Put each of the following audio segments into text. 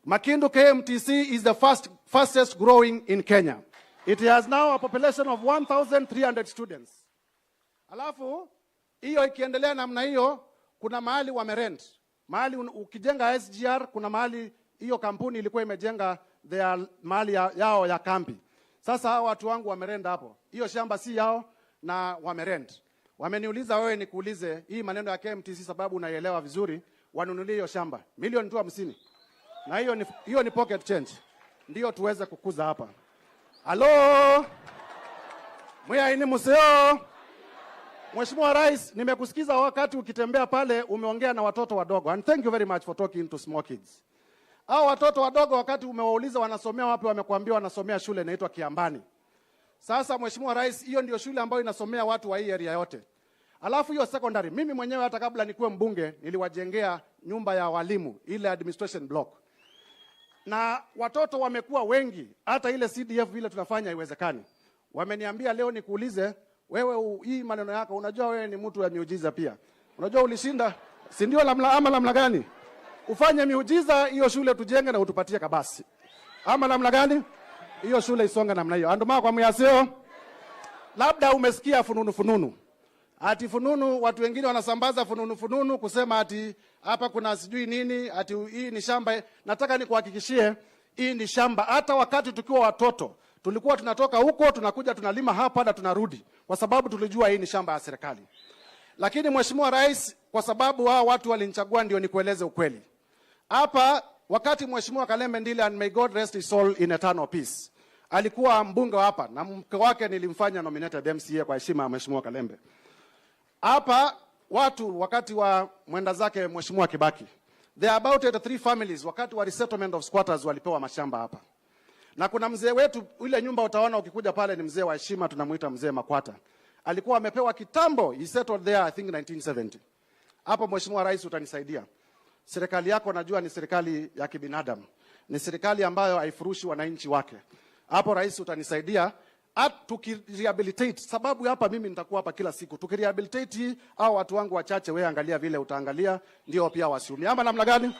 Makindu KMTC is the fastest growing in Kenya. It has now a population of 1,300 students. Alafu hiyo ikiendelea namna hiyo, kuna mahali wamerent mahali ukijenga SGR, kuna mahali hiyo kampuni ilikuwa imejenga their mahali yao ya kambi. Sasa hao watu wangu wamerent hapo, hiyo shamba si yao na wamerent. Wameniuliza wewe nikuulize hii maneno ya KMTC sababu unaielewa vizuri, wanunulie hiyo shamba milioni tu 50, na hiyo ni pocket change, ndio tuweze kukuza hapa. Halo, mwiaini museo. Mheshimiwa Rais, nimekusikiza wakati ukitembea pale umeongea na watoto wadogo, and thank you very much for talking to small kids. Hao watoto wadogo wakati umewauliza wanasomea wapi, wamekuambia wanasomea shule inaitwa Kiambani. Sasa Mheshimiwa Rais, hiyo ndio shule ambayo inasomea watu wa hii area yote. Alafu hiyo secondary, mimi mwenyewe hata kabla nikuwe mbunge niliwajengea nyumba ya walimu, ile administration block, na watoto wamekuwa wengi, hata ile CDF vile tunafanya haiwezekani. Wameniambia leo nikuulize wewe, hii maneno yako, unajua wewe ni mtu wa miujiza pia. Unajua ulishinda, si ndio? Lamla ama lamla gani? Ufanye miujiza hiyo shule tujenge na utupatie kabasi, ama namna gani? Hiyo shule isonge namna hiyo. Anduma kwa muyaseo, labda umesikia fununu fununu ati fununu, watu wengine wanasambaza fununu fununu kusema ati hapa kuna sijui nini, ati hii ni shamba. Nataka nikuhakikishie hii ni shamba. Hata wakati tukiwa watoto tulikuwa tunatoka huko tunakuja tunalima hapa na tunarudi, kwa sababu tulijua hii ni shamba ya serikali. Lakini Mheshimiwa Rais, kwa sababu hao watu walinichagua, ndio nikueleze ukweli hapa. Wakati Mheshimiwa Kalembe Ndile, and may God rest his soul in eternal peace, alikuwa mbunge wa hapa na mke wake nilimfanya nominated MCA kwa heshima ya Mheshimiwa Kalembe. Hapa watu wakati wa mwenda zake Mheshimiwa Kibaki, there are about 83 families wakati wa resettlement of squatters walipewa mashamba hapa. Na kuna mzee wetu, ile nyumba utaona ukikuja pale ni mzee wa heshima, tunamuita Mzee Makwata. Alikuwa amepewa kitambo, he settled there I think 1970. Hapo Mheshimiwa Rais utanisaidia. Serikali yako najua ni serikali ya kibinadamu, ni serikali ambayo haifurushi wananchi wake. Hapo Rais utanisaidia at tukirehabilitate, sababu hapa mimi nitakuwa hapa kila siku. Tukirehabilitate hao watu wangu wachache, wewe angalia vile utaangalia, ndio pia wasiumie, ama namna gani?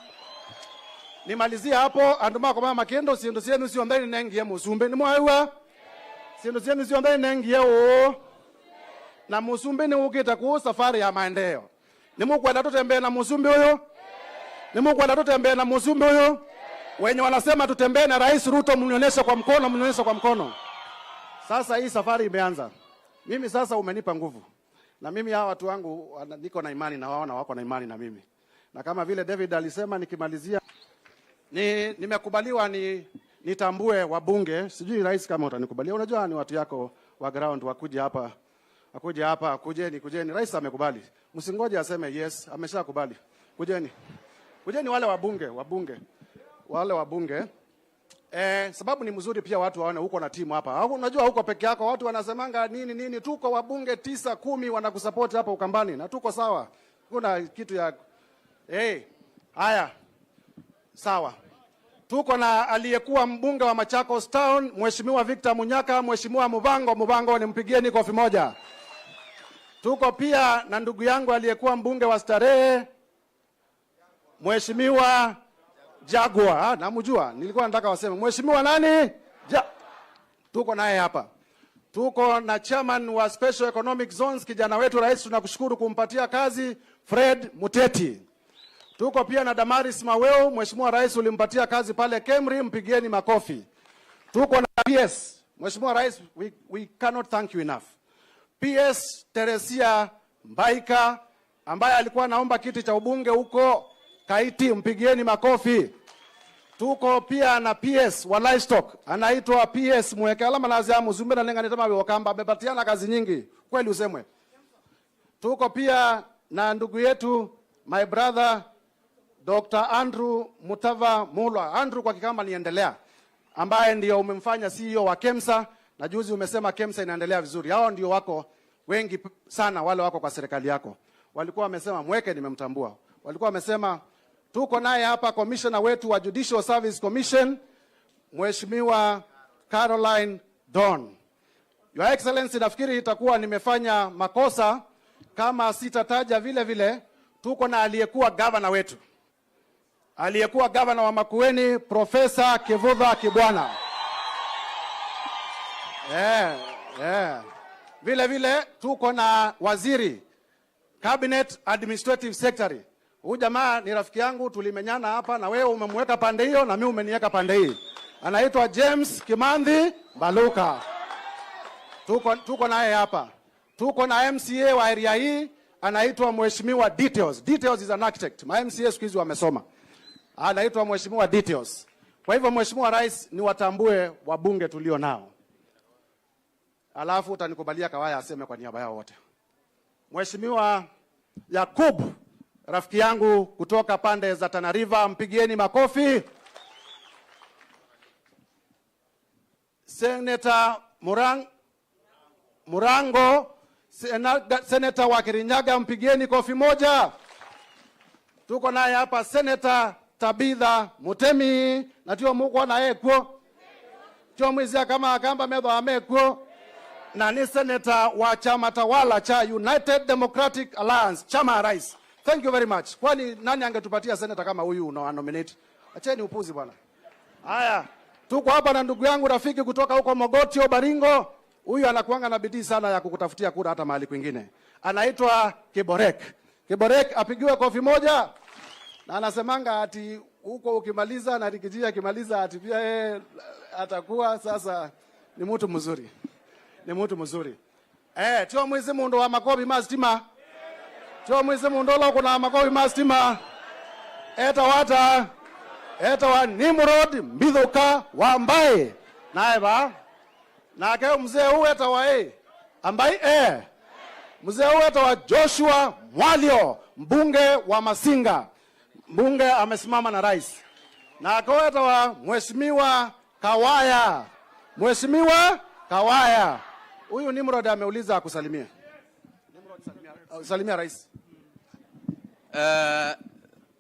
Nimalizie hapo anduma kwa mama kendo sindu sienu sio ndani nengie musumbe ni mwaiwa sindu sienu sio ndani nengie o na musumbe ni ukita ku safari ya maendeleo. Ni mukwenda tutembee na musumbe huyo, ni mukwenda tutembee na musumbe huyo. Wenye wanasema tutembee na Rais Ruto, mnionyeshe kwa mkono, mnionyeshe kwa mkono. Sasa hii safari imeanza. Mimi sasa umenipa nguvu, na mimi hawa watu wangu niko na imani na wao na wako na imani na mimi, na kama vile David alisema, nikimalizia nimekubaliwa nitambue wabunge. Sijui Rais kama utanikubalia. Unajua ni watu yako wa ground wakuje hapa, wakuje hapa, kujeni, kujeni. Rais amekubali, msingoje aseme yes, ameshakubali. Kujeni, kujeni wale wabunge, wabunge, wale wabunge. Sababu ni mzuri pia watu waone huko na timu hapa. Au unajua huko peke yako watu wanasemanga nini nini, tuko wabunge 9, 10 wanakusupport hapa Ukambani na tuko sawa. Kuna kitu ya hey, haya sawa. Tuko na aliyekuwa mbunge wa Machakos Town, Mheshimiwa Victor Munyaka, Mheshimiwa Mubango Mubango, nimpigieni kofi moja. Tuko pia na ndugu yangu aliyekuwa mbunge wa Starehe, Mheshimiwa Jaguar. Ah, namjua, nilikuwa nataka waseme Mheshimiwa nani? Tuko naye hapa. Tuko na chairman wa Special Economic Zones, kijana wetu Rais, tunakushukuru kumpatia kazi, Fred Muteti. Tuko pia na Damaris Maweu, Mheshimiwa Rais ulimpatia kazi pale Kemri, mpigieni makofi. Tuko na PS, Mheshimiwa Rais, we cannot thank you enough. PS Teresia Mbaika ambaye alikuwa anaomba kiti cha ubunge huko Kaiti, mpigieni makofi. Tuko pia na PS wa livestock anaitwa PS Mweke alama nazia muzumbe na nenga nitama wakamba amepatiana kazi nyingi kweli usemwe. Tuko pia na ndugu yetu, my brother, Dr. Andrew Mutava Mulwa. Andrew kwa Kikamba niendelea, ambaye ndio umemfanya CEO wa KEMSA na juzi umesema KEMSA inaendelea vizuri. Hao ndio wako wengi sana wale wako kwa serikali yako. Walikuwa wamesema Mweke, nimemtambua. Walikuwa wamesema tuko naye hapa commissioner wetu wa Judicial Service Commission, Mheshimiwa Caroline Don. Your Excellency, nafikiri itakuwa nimefanya makosa kama sitataja vile vile tuko na aliyekuwa gavana wetu. Aliyekuwa gavana wa Makueni, Profesa Kivutha Kibwana. Yeah. Vile vile tuko na waziri, Cabinet Administrative Secretary. Huyu jamaa ni rafiki yangu, tulimenyana hapa na wewe umemweka pande hiyo na mimi umeniweka pande hii. Anaitwa James Kimanthi Mbaluka. Tuko naye hapa. Tuko na MCA wa area hii, anaitwa Mheshimiwa Details. Details is an architect. Ma MCA siku hizi wamesoma. Anaitwa Mheshimiwa Details. Kwa hivyo, Mheshimiwa Rais, ni watambue wabunge tulio nao. Alafu utanikubalia Kawaya aseme kwa niaba yao wote. Mheshimiwa Yakub, rafiki yangu kutoka pande za Tana River, mpigieni makofi. Senator Murango, Senator wa Kirinyaga, mpigieni kofi moja. Tuko naye hapa Senator Tabitha Mutemi, na tio mukwo naye kuo tio mwizia kama akamba metho amekuo, na ni senator wa chama tawala cha United Democratic Alliance, chama ya rais. Thank you very much. Kwani nani angetupatia senator kama huyu una nominate? Acheni upuzi, bwana. Haya, tuko hapa na ndugu yangu rafiki kutoka huko Mogotio, Baringo. Huyu anakuanga na bidii sana ya kukutafutia kura hata mahali kwingine. Anaitwa Kiborek. Kiborek apigiwe kofi moja. Na anasemanga ati huko ukimaliza na Riggy G akimaliza ati pia yeye atakuwa sasa ni mtu mzuri. Ni mtu mzuri. Eh, tio mwizi mundu wa makobi mastima. Tio mwizi mundu lo kuna makobi mastima. Eta wata. Eta wa Nimrod Mbithuka wa Mbae. Naye ba. Nake mzee huyu eta wa ambaye mzee huyu eta wa Joshua Mwalyo, mbunge wa Masinga. Mbunge amesimama na rais. Na eta wa Mheshimiwa Kawaya. Mheshimiwa Kawaya. Huyu Nimrod ameuliza akusalimie. Nimrod, salimia, salimia rais.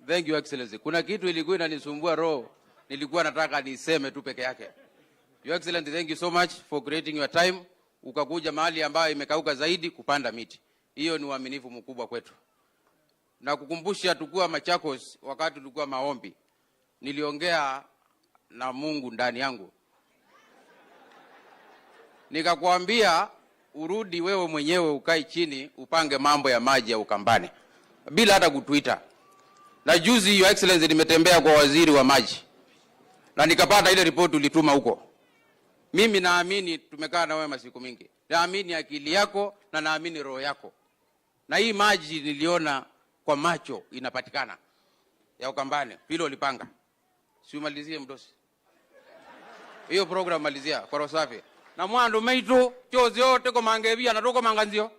Thank you, Excellency. Kuna kitu ilikuwa inanisumbua roho, nilikuwa nataka niseme tu peke yake. Your Excellency, thank you so much for creating your time. Ukakuja mahali ambayo imekauka zaidi kupanda miti. Hiyo ni uaminifu mkubwa kwetu. Na kukumbusha, tukua Machakos wakati tulikuwa maombi, niliongea na Mungu ndani yangu. Nikakwambia urudi wewe mwenyewe ukae chini upange mambo ya maji ya Ukambani bila hata kutuita. Na juzi, Your Excellency, nimetembea kwa waziri wa maji na nikapata ile ripoti ulituma huko. Mimi naamini tumekaa na wewe masiku mingi, naamini akili yako na naamini roho yako, na hii maji niliona kwa macho inapatikana ya Ukambani, hilo ulipanga. Si umalizie, mdosi, hiyo program, malizia kwa roho safi. Na mwandu maitu chozi yote ko mangebia na tuko manganzio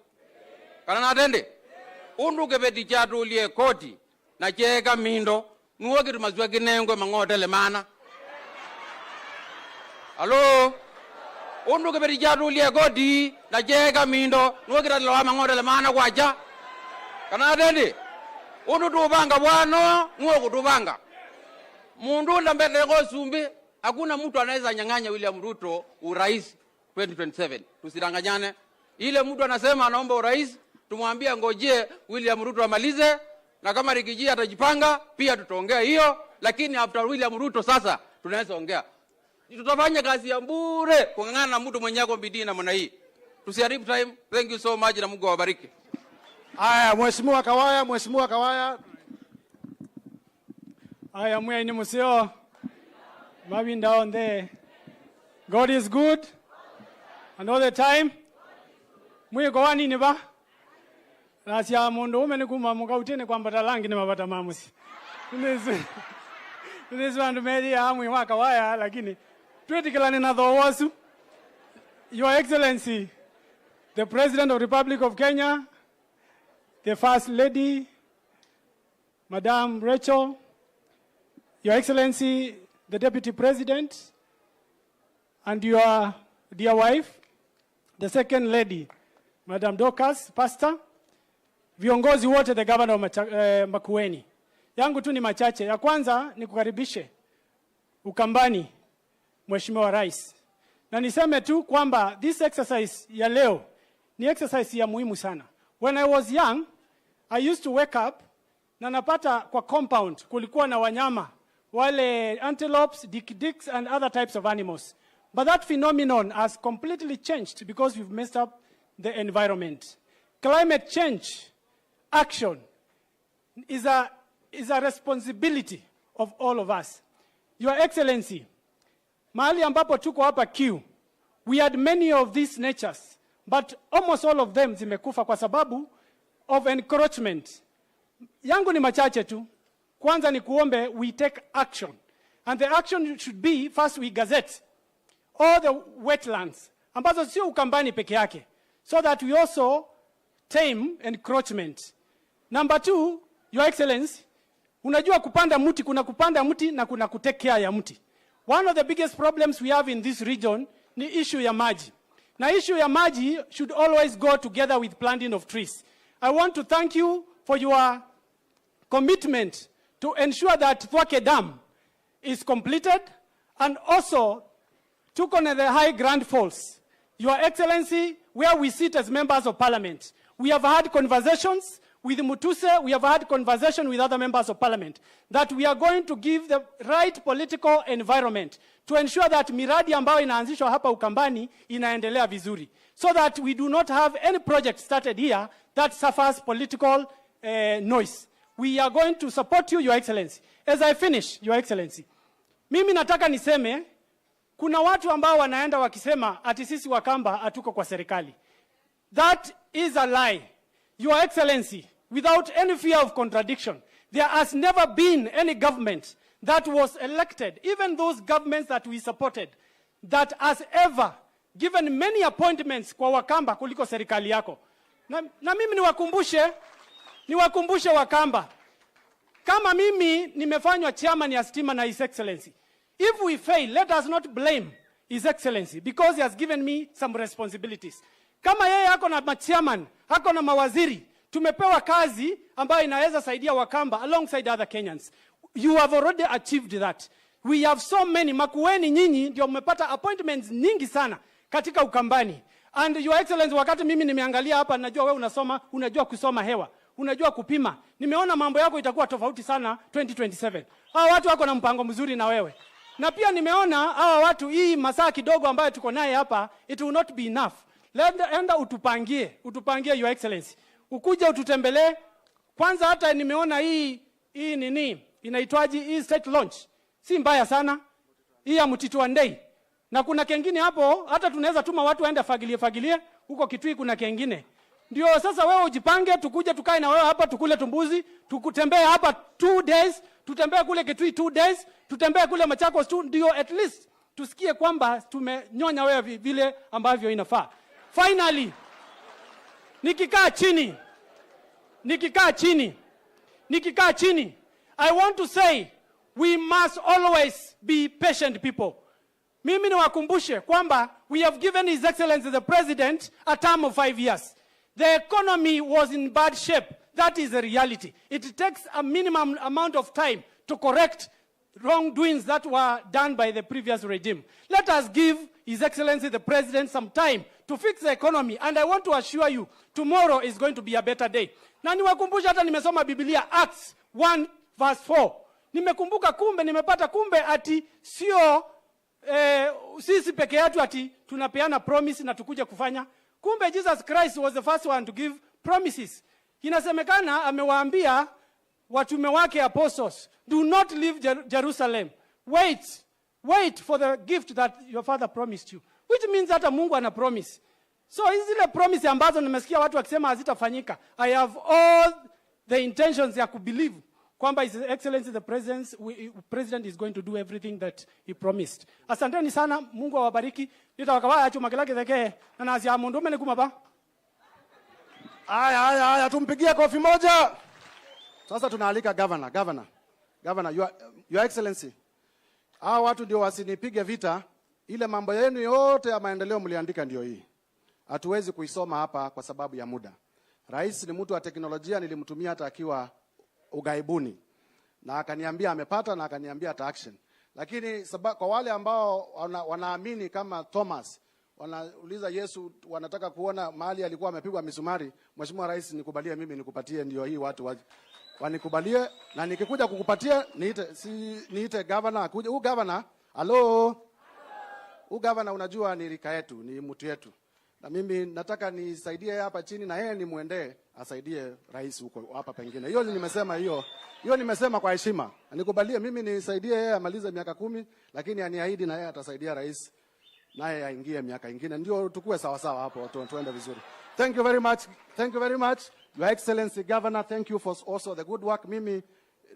kana natende undu kebeti chatulie koti na cheka mindo nuo kitu mazwa kinengwe mang'otele mana alo undu kebeti chatulie koti na cheka mindo nuo kitalowa mang'otele mana kwacha kana natende undu tupanga bwano nuo kutupanga mundu unda mbele ko sumbi. Hakuna mtu anaweza nyang'anya William Ruto urais 2027. Tusidanganyane. Ile mtu anasema anaomba urais, tumwambie ngojee William Ruto amalize, na kama Riggy G atajipanga pia tutaongea hiyo, lakini after William Ruto sasa tunaweza ongea. Tutafanya kazi ya bure kung'ang'ana na mtu mwenye ako bidii namna hii. Tusiharibu time. Thank you so much na Mungu awabariki. Haya, Mheshimiwa Kawaya, Mheshimiwa Kawaya. Aya, mweni museo mabinda on there. God is good and all the time. Mwiko wa nini ba? Rasya mundu ume ni kuma mukautene kwambata langi ni mabata mamusi. Nisi bandu meri amwe wa Kawaya, lakini twetikilane na thowosu. Your Excellency, the President of the Republic of Kenya, the First Lady, Madam Rachel, Your Excellency, the Deputy President, and your dear wife, the Second Lady, Madam Dorcas, Pastor, viongozi wote, the Governor of Makueni. Yangu tu ni machache. Ya kwanza ni kukaribishe Ukambani, Mheshimiwa Rais. Na niseme tu kwamba this exercise ya leo ni exercise ya muhimu sana. When I was young, I used to wake up na napata kwa compound kulikuwa na wanyama wale antelopes, dik-diks and other types of animals. But that phenomenon has completely changed because we've messed up the environment. Climate change action is a responsibility of all of us. Your Excellency, mahali ambapo tuko hapa Q, we had many of these natures, but almost all of them zimekufa kwa sababu of encroachment. Yangu ni machache tu. Kwanza ni kuombe we take action. And the action should be, first, we gazette all the wetlands ambazo sio Ukambani peke yake, so that we also tame encroachment. Number two, Your Excellency, unajua kupanda mti, kuna kupanda mti na kuna kutake care ya mti. One of the biggest problems we have in this region ni issue ya maji. Na issue ya maji should always go together with planting of trees. I want to thank you for your commitment to ensure that Thwake Dam is completed and also tuko na the High Grand Falls. Your Excellency, where we sit as members of parliament, we have had conversations with Mutuse, we have had conversation with other members of parliament that we are going to give the right political environment to ensure that miradi ambayo inaanzishwa hapa Ukambani inaendelea vizuri, so that we do not have any project started here that suffers political noise. We are going to support you, Your Excellency. As I finish, Your Excellency, mimi nataka niseme kuna watu ambao wanaenda wakisema ati sisi Wakamba hatuko kwa serikali. That is a lie. Your Excellency, without any fear of contradiction, there has never been any government that was elected, even those governments that we supported, that has ever given many appointments kwa Wakamba kuliko serikali yako. Na mimi niwakumbushe Wakamba, kama mimi nimefanywa chairman ya stima na His Excellency, if we fail, let us not blame His Excellency because he has given me some responsibilities. Kama yeye ako na machairman, ako na mawaziri, tumepewa kazi ambayo inaweza saidia Wakamba alongside other Kenyans. You have already achieved that. We have so many. Makueni, nyinyi ndio mmepata appointments nyingi sana katika Ukambani. And Your Excellency, wakati mimi nimeangalia hapa, najua wewe unasoma, unajua kusoma hewa, unajua kupima. Nimeona mambo yako itakuwa tofauti sana 2027. Hawa watu wako na mpango mzuri na wewe. Na pia nimeona hawa watu, hii masaa kidogo ambayo tuko naye hapa, it will not be enough. Enda utupangie, utupangie, Your Excellency. Ukuje ututembelee. Kwanza hata nimeona hii nini inaitwaji, hii state launch si mbaya sana, hii ya Mtito wa Ndei, na kuna kengine hapo, hata tunaweza tuma watu waende fagilie fagilie huko Kitui, kuna kengine. Ndio sasa wewe ujipange, tukuje tukae na wewe hapa, tukule tumbuzi, tukutembee hapa 2 days, tutembee kule Kitui 2 days, tutembee kule Machakos tu, ndio at least tusikie kwamba tumenyonya wewe vile ambavyo inafaa. Finally, nikikaa chini, I want to say we must always be patient people. Mimi niwakumbushe kwamba we have given His Excellency the President a term of 5 years. The economy was in bad shape. That is a reality. It takes a minimum amount of time to correct wrongdoings that were done by the previous regime. Let us give His Excellency the President some time to fix the economy. And I want to assure you, tomorrow is going to be a better day. Na niwakumbushe, hata nimesoma Biblia, Acts 1 verse 4. Nimekumbuka kumbe, nimepata kumbe ati sio sisi peke yetu ati tunapeana promise na tukuje kufanya. Kumbe Jesus Christ was the first one to give promises. Inasemekana amewaambia watume wake, apostles, "Do not leave Jerusalem. Wait, wait for the gift that your father promised you." Which means hata Mungu ana promise. So hizi zile promise ambazo nimesikia watu wakisema hazitafanyika, I have all the intentions ya kubelieve kwamba His Excellency the President is going to do everything that he promised. Asanteni sana, Mungu awabariki. Nitawakawaya chuma kilake theke na nasia mundu mene kuma ba. Haya, haya, haya, tumpigie kofi moja. Sasa tunaalika governor, governor, governor, your Excellency. Hawa watu ndio wasinipige vita. Ile mambo yenu yote ya maendeleo mliandika ndio hii. Hatuwezi kuisoma hapa kwa sababu ya muda. Rais ni mtu wa teknolojia, nilimtumia hata akiwa ugaibuni na akaniambia amepata na akaniambia ata action. Lakini kwa wale ambao wanaamini kama Thomas wanauliza Yesu, wanataka kuona mahali alikuwa amepigwa misumari. Mheshimiwa Rais, nikubalie mimi nikupatie, ndio hii watu wa. Wanikubalie na nikikuja kukupatia niite, si niite governor akuje. Huyu governor, hello. Huyu governor unajua ni rika yetu, ni mtu yetu. Na mimi nataka nisaidie hapa chini na yeye nimuendee asaidie rais huko hapa pengine. Hiyo nimesema hiyo. Hiyo nimesema kwa heshima. Nikubalie mimi nisaidie yeye amalize miaka 10, lakini aniahidi na yeye atasaidia rais naye aingie miaka ingine, ndio tukue sawa sawa hapo, tuende vizuri. Thank you very much. Thank you very much. Your Excellency Governor, thank you for also the good work. Mimi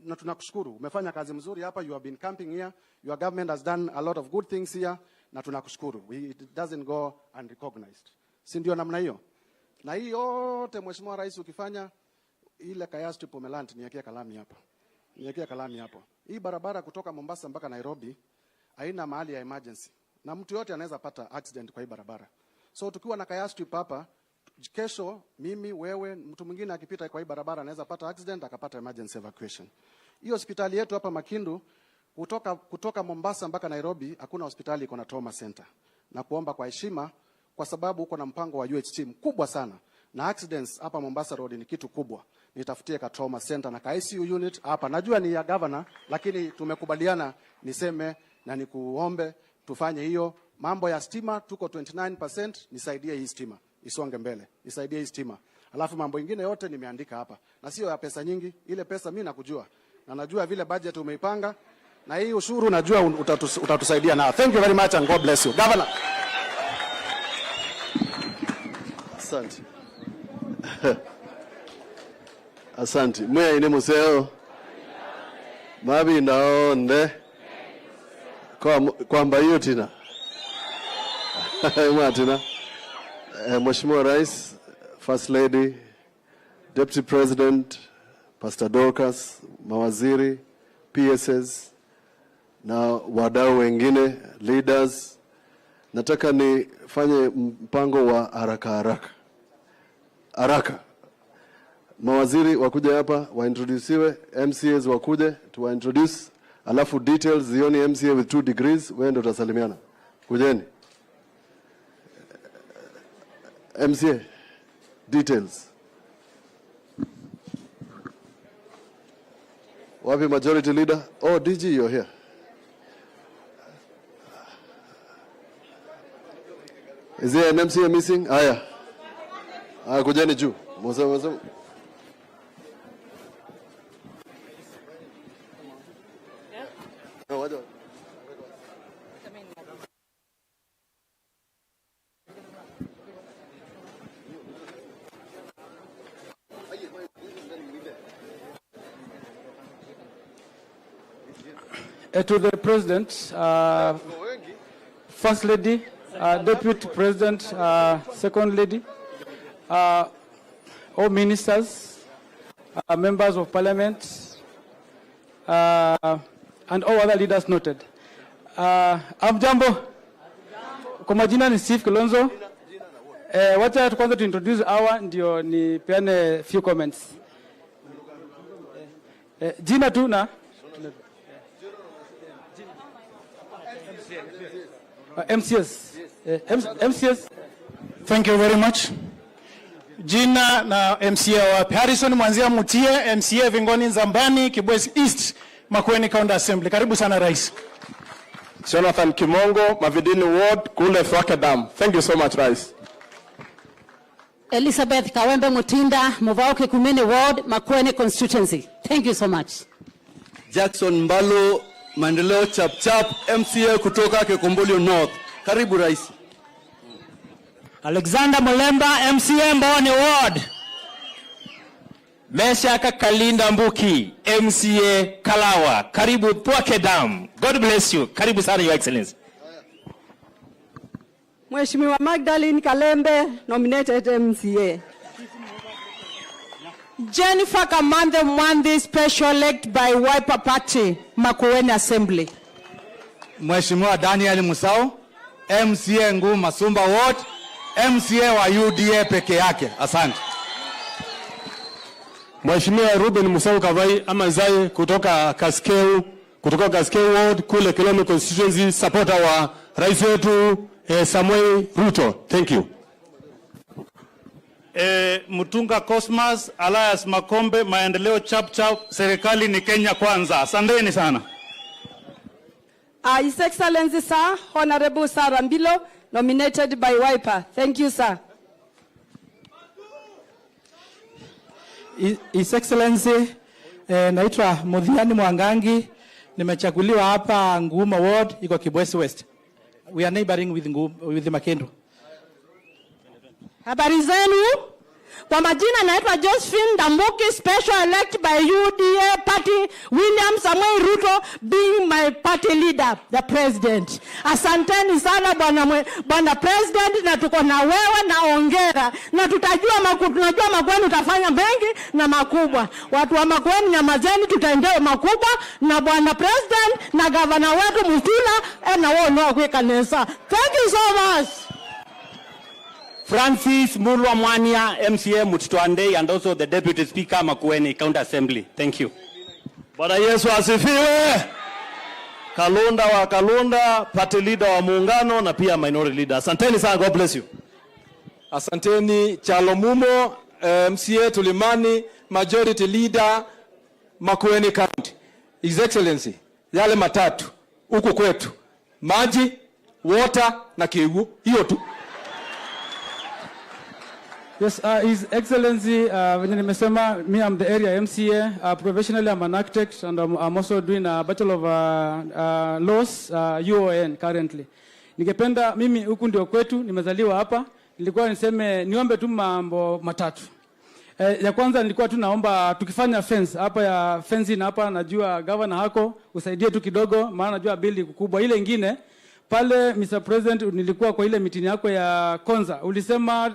na tunakushukuru. Umefanya kazi mzuri hapa. You have been camping here. Your government has done a lot of good things here na tunakushukuru. It doesn't go unrecognized. Si ndio namna hiyo? Na hii yote Mheshimiwa Rais ukifanya ile Kaya Strip umelant, niwekee kalami hapo. Niwekee kalami hapo. Hii barabara kutoka Mombasa mpaka Nairobi haina mahali ya emergency. Na mtu yote anaweza pata accident kwa hii barabara. So tukiwa na Kaya Strip hapa, kesho mimi, wewe, mtu mwingine akipita kwa hii barabara anaweza pata accident akapata emergency evacuation. Hii hospitali yetu hapa Makindu kutoka Mombasa mpaka Nairobi hakuna hospitali iko na trauma center. Na kuomba kwa heshima, kwa sababu uko na mpango wa UHT mkubwa sana na accidents hapa Mombasa Road ni kitu kubwa. Nitafutie ka trauma center na ka ICU unit hapa. Najua ni ya governor, lakini tumekubaliana niseme na nikuombe tufanye hiyo. Mambo ya stima tuko 29%, nisaidie hii stima isonge mbele, nisaidie hii stima. Alafu mambo ingine yote nimeandika hapa, na sio ya pesa nyingi. Ile pesa mimi nakujua na najua vile budget umeipanga, na hii ushuru najua utatusaidia nao. Thank you very much and God bless you. Governor. Asante. Asante. Mwe ine museo. Mabi naonde. Kwamba hiyo tina. Mwa tina. Mheshimiwa Rais, First Lady, Deputy President, Pastor Dorcas, mawaziri, PSS na wadau wengine, leaders. Nataka nifanye mpango wa haraka haraka. Haraka. Mawaziri wakuja hapa waintroduciwe, MCAs wakuje tuwaintroduce, alafu details zioni MCA with 2 degrees, wewe ndio utasalimiana. Kujeni. MCA details. Wapi majority leader? Oh, DG, you're here. Is there an MCA missing? Haya. Haya, kujeni juu. Mose, mose. No, wacha. To the President, First Lady, Deputy President, Second Lady, all ministers, members of Parliament, and all other leaders noted. Amjambo. Kwa majina ni Steve Kilonzo. Wacha kwanza tu introduce hawa ndio nipeane few comments. Jina tu na MCS. MCS. Thank you very much. Jina na MCA wapi? Harrison Mwanzia Mutie, MCA Vingoni Nzambani, Kibwezi East, Makueni County Assembly. Karibu sana Rais. Jonathan Kimongo, Mavidini Ward, kule Thwake Dam. Thank you so much, Rais. Elizabeth Kawembe Mutinda, Muvao Kikumini Ward, Makueni Constituency. Thank you so much. Jackson Mbalo, Maendeleo Chap Chap, MCA kutoka Kikombolio North. Karibu Rais. Alexander Mulemba, MCA Mboni Ward. Meshaka Kalinda Mbuki, MCA Kalawa. Karibu Thwake Dam. God bless you. Karibu sana, Your Excellency. Mheshimiwa Magdalene Kalembe, nominated MCA. Jennifer Kamande Mwandi, special elect by Wiper Party, Makueni Assembly. Mheshimiwa Daniel Musau, MCA Nguu Masumba Ward, MCA wa UDA peke yake. Asante. Mheshimiwa Ruben Musau Kavai ama Zai kutoka Kaskeu Ward kule Kilome Constituency, supporter wa rais wetu Samuel Ruto. Thank you. Mutunga Cosmas Alias Makombe, maendeleo chap chap, serikali ni Kenya kwanza. Asanteni sana. His Excellency, sir, Honorable Sarah Mbilo, nominated by Wiper. Thank you, sir. His Excellency, naitwa Mudhiani Mwangangi, nimechaguliwa hapa Ngumo Ward, iko Kibwezi West. We are neighboring with Makindu. Habari zenu? Kwa majina naitwa Josephine Ndambuki, special elect by UDA party, William Samoei Ruto being my party leader, the president. Asanteni sana bwana president, na tuko na wewe na ongera, na tutajua tunajua Makueni utafanya mengi na makubwa. Watu wa Makueni nyamazeni, tutaendea makubwa na bwana president na gavana wetu Mutula na wao ndio kwa kanisa. Thank you so much. Francis Mulwa Mwania, MCA Mutitwandei, and also the Deputy Speaker, Makueni County Assembly. Thank you. Bwana Yesu asifiwe. Kalunda wa Kalunda, party leader wa muungano na pia minority leader. Asanteni sana, God bless you. Asanteni. Chalo Mumo, MCA Tulimani, majority leader Makueni County. His Excellency, yale matatu huku kwetu, maji, water na kiu, hiyo tu. Yes, His Excellency, venye nimesema, me I'm the area MCA. Professionally I'm an architect and I'm also doing a Bachelor of Laws, UON currently. Ningependa mimi huku ndio kwetu, nimezaliwa hapa. Nilikuwa niseme niombe tu mambo matatu. Ya kwanza nilikuwa tu naomba tukifanya fence hapa ya fencing hapa, najua governor hako usaidie tu kidogo, maana najua bili kubwa. Ile ingine pale, Mr. President, nilikuwa kwa ile meeting yako ya Konza, ulisema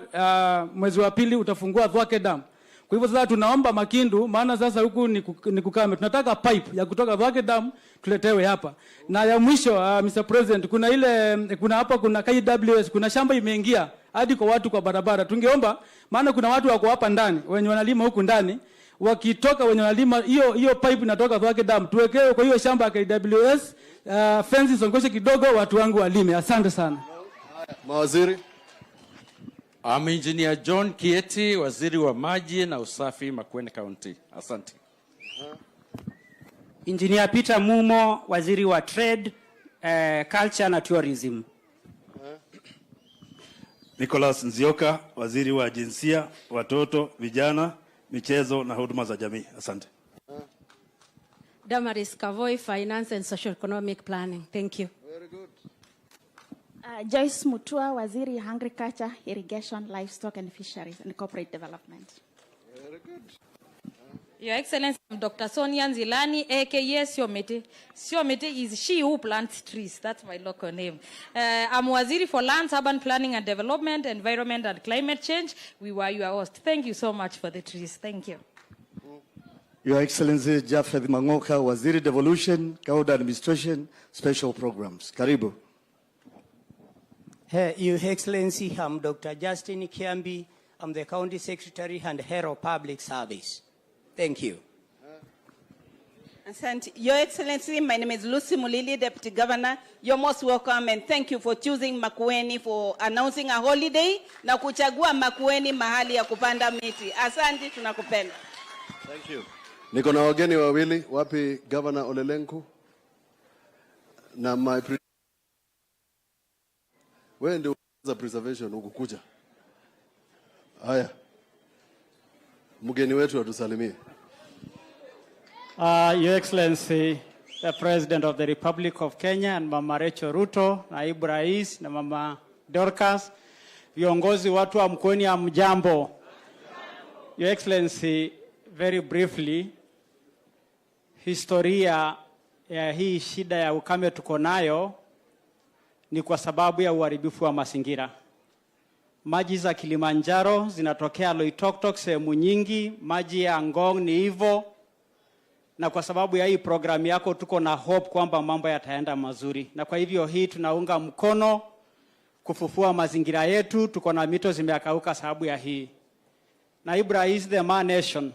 mwezi wa pili utafungua Thwake Dam. Kwa hivyo sasa tunaomba Makindu, maana sasa huku ni kukame. Tunataka pipe ya kutoka Thwake Dam tuletewe hapa. Na ya mwisho, Mr. President, kuna hapa kuna KWS, kuna shamba imeingia hadi kwa watu kwa barabara. Tungeomba, maana kuna watu wako hapa ndani wenye wanalima huku ndani, wakitoka wenye wanalima hiyo hiyo pipe inatoka Thwake Dam, tuwekewe kwa hiyo shamba ya KWS, fence isongoshe kidogo, watu wangu walime. Asante sana. Mawaziri. I'm Engineer John Kieti, Waziri wa Maji na Usafi, Makueni County. Asante. Engineer Peter Mumo, Waziri wa Trade, Culture na Tourism. Nicholas Nzioka, Waziri wa Jinsia, Watoto, Vijana, Michezo na Huduma za Jamii. Asante. Damaris Kavoi, Finance and Social Economic Planning. Thank you. Very good. Joyce Mutua, Waziri Agriculture, Irrigation, Livestock and Fisheries and Corporate Development. Very good. Your Excellency, I'm Dr. Sonia Nzilani, aka Siomete. Siomete is she who plants trees. That's my local name. I'm Waziri for Lands, Urban Planning and Development, Environment and Climate Change. We were your host. Thank you so much for the trees. Thank you. Your Excellency Japheth Mangoka, Waziri Devolution, County Administration, Special Programs. Karibu. Hey, Your Excellency, I'm Dr. Justin Kiambi. I'm the County Secretary and Head of Public Service. Thank you. Asante. Your Excellency, my name is Lucy Mulili, Deputy Governor. You're most welcome and thank you for choosing Makueni for announcing a holiday na kuchagua Makueni mahali ya kupanda miti. Asante, tunakupenda. Thank you. Niko na wageni wawili, wapi Governor Ole Lenku na my wewe ndio za preservation ukukuja. Haya. Mgeni wetu atusalimie. Your Excellency, the President of the Republic of Kenya and Mama Rachel Ruto, Naibu Rais na Mama Dorcas, viongozi watu wa Mkueni, hamjambo. Your Excellency, very briefly, historia ya hii shida ya ukame tuko nayo ni kwa sababu ya uharibifu wa mazingira. Maji za Kilimanjaro zinatokea Loitoktok sehemu nyingi, maji ya Ngong ni hivyo, na kwa sababu ya hii programu yako tuko na hope kwamba mambo yataenda mazuri, na kwa hivyo hii tunaunga mkono kufufua mazingira yetu. Tuko na mito zimekauka sababu ya hii. Naibu Rais, the Ma Nation.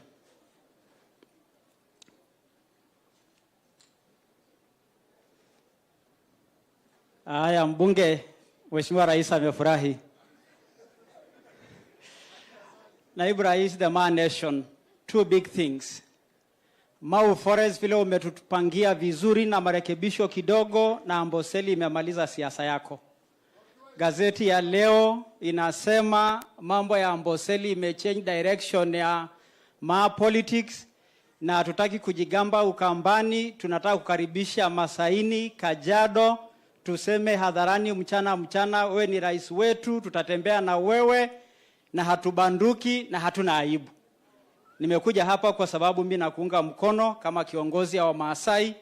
Haya, mbunge, Mheshimiwa Rais amefurahi. Naibu Rais, the Maa Nation, two big things. Mau Forest vile umetupangia vizuri na marekebisho kidogo, na Amboseli imemaliza siasa yako. Gazeti ya leo inasema mambo ya Amboseli imechange direction ya Maa politics, na hatutaki kujigamba Ukambani, tunataka kukaribisha Masaini, Kajiado, tuseme hadharani mchana mchana, wewe ni rais wetu, tutatembea na wewe na hatubanduki na hatuna aibu. Nimekuja hapa kwa sababu mimi nakuunga mkono kama kiongozi wa Maasai.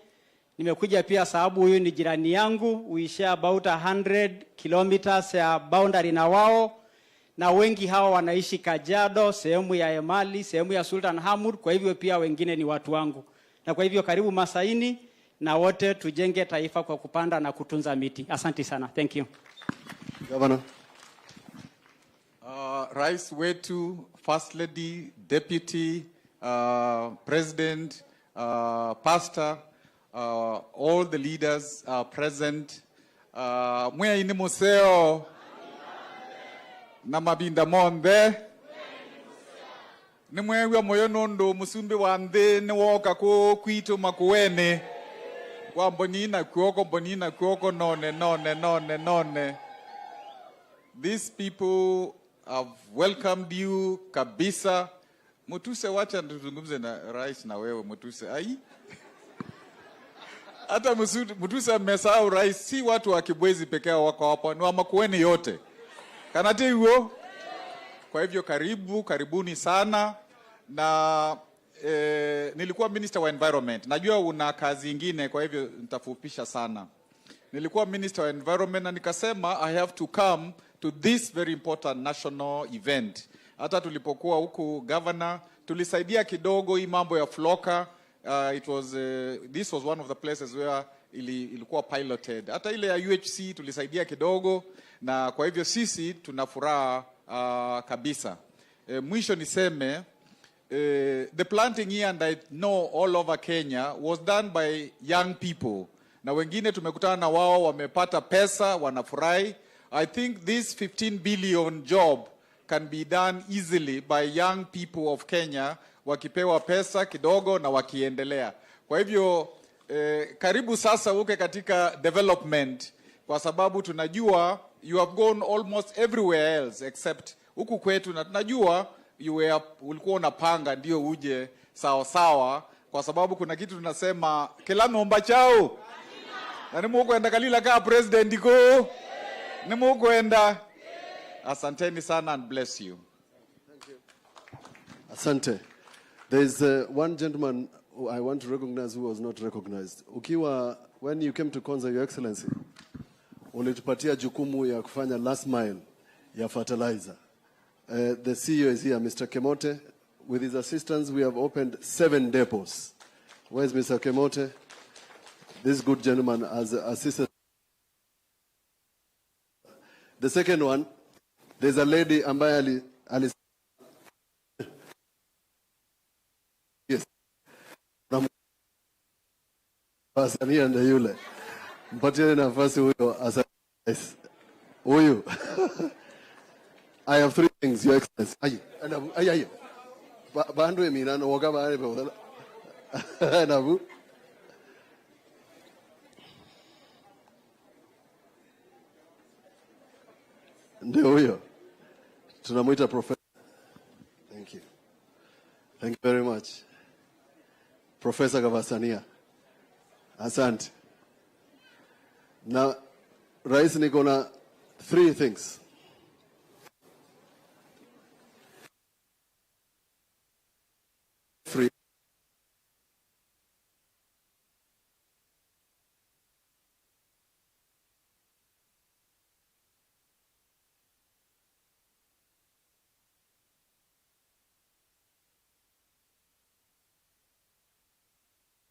Nimekuja pia sababu huyu ni jirani yangu, we share about 100 kilometers ya boundary na wao, na wengi hawa wanaishi Kajiado, sehemu ya Emali, sehemu ya Sultan Hamud. Kwa hivyo pia wengine ni watu wangu, na kwa hivyo karibu Masaini na wote tujenge taifa kwa kupanda na kutunza miti. Asante sana, thank you. Governor. Rais wetu, First Lady, Deputy, President, Pastor, all the leaders are present. Mwea ini museo na mabinda monthe ni mwewa moyo nundu musumbi wa nthi ni woka ku kwitu Makueni kwa mbonina kuoko mbonina kuoko none none none none. These people have welcomed you kabisa. Mutuse, wacha tuzungumze na rais na wewe Mutuse. Ai. Hata Mutuse amesahau rais, si watu wa Kibwezi pekee wako hapa, ni wa Makueni yote. Kanati huo. Kwa hivyo karibu, karibuni sana na nilikuwa minister wa environment. Najua una kazi ingine, kwa hivyo nitafupisha sana. Nilikuwa minister wa environment na nikasema I have to come to this very important national event. Hata tulipokuwa huku governor, tulisaidia kidogo hii mambo ya Floka. This was one of the places where ilikuwa piloted. Hata ile ya UHC tulisaidia kidogo, na kwa hivyo sisi tuna furaha kabisa. Mwisho niseme the planting here, and I know all over Kenya, was done by young people. Na wengine tumekutana na wao wamepata pesa, wanafurahi. I think this 15 billion job can be done easily by young people of Kenya wakipewa pesa kidogo na wakiendelea. Kwa hivyo karibu sasa uke katika development, kwa sababu tunajua you have gone almost everywhere else except huku kwetu, na tunajua ulikuwa unapanga ndio uje sawa sawa, kwa sababu kuna kitu tunasema kila nomba chao na nimukwenda kalila ka president ko nimukwenda. Asanteni sana and bless you. Asante. There's one gentleman who I want to recognize who was not recognized. Ukiwa, when you came to Konza, Your Excellency, ulitupatia jukumu ya kufanya last mile ya fertilizer. The CEO is here, Mr. Kemote. With his assistance, we have opened 7 depots. Where is Mr. Kemote? This good gentleman has assisted. The second one, there's a lady ambaye ali yes. Wasanii ndio yule. Mpatie nafasi huyo huyu. I have 3 things, Your Excellency. Ay, ay, ay. Bandu emina no woga ba Nabu. Ndio huyo. Tunamuita Professor. Thank you. Thank you very much. Professor Gavasania. Asante. Na Rais, niko na 3 things. Free.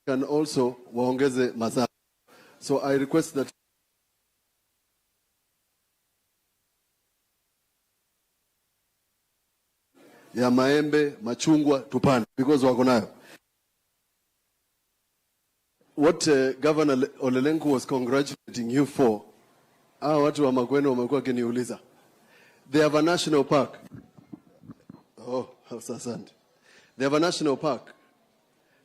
Can also waongeze mazao. So I request that ya maembe, machungwa tupande because wako nayo. What Governor Ole Lenku was congratulating you for, hawa watu wa Makueni wamekuwa wakiniuliza. They have a national park. Oh, asante. They have a national park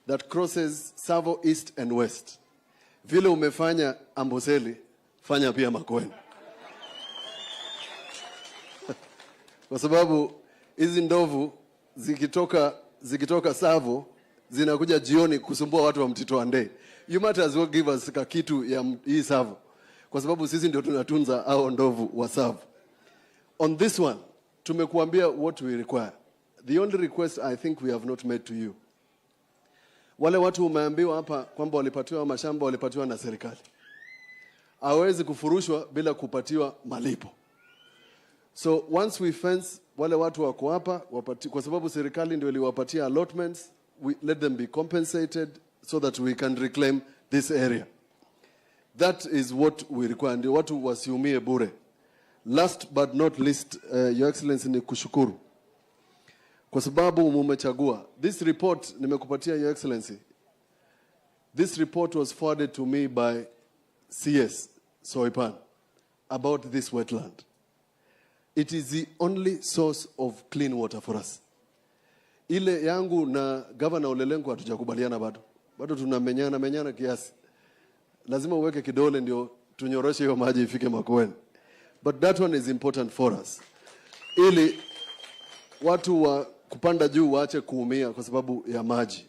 that crosses Tsavo East and West. Vile umefanya Amboseli, fanya pia Makueni. Kwa sababu hizi ndovu zikitoka Tsavo zinakuja jioni kusumbua watu wa Mtito Andei. You might as well give us kakitu ya hii Tsavo, kwa sababu sisi ndio tunatunza hao ndovu wa Tsavo. On this one, tumekuambia what we require. The only request I think we have not made to you. Wale watu umeambiwa hapa kwamba walipatiwa mashamba, walipatiwa na serikali. Hawezi kufurushwa bila kupatiwa malipo. So once we fence wale watu wako hapa, kwa sababu serikali ndio iliwapatia allotments, we let them be compensated so that we can reclaim this area. That is what we require. Ndio watu wasiumie bure. Last but not least, Your Excellency, ni kushukuru kwa sababu mumechagua. This report nimekupatia, Your Excellency. This report was forwarded to me by CS Soipan about this wetland. It is the only source of clean water for us. Ile yangu na Governor Ole Lenku hatujakubaliana bado. Bado tunamenyana menyana kiasi. Lazima uweke kidole ndio tunyoroshe hiyo maji ifike Makueni. But that one is important for us. Ili watu wa kupanda juu waache kuumia kwa sababu ya maji.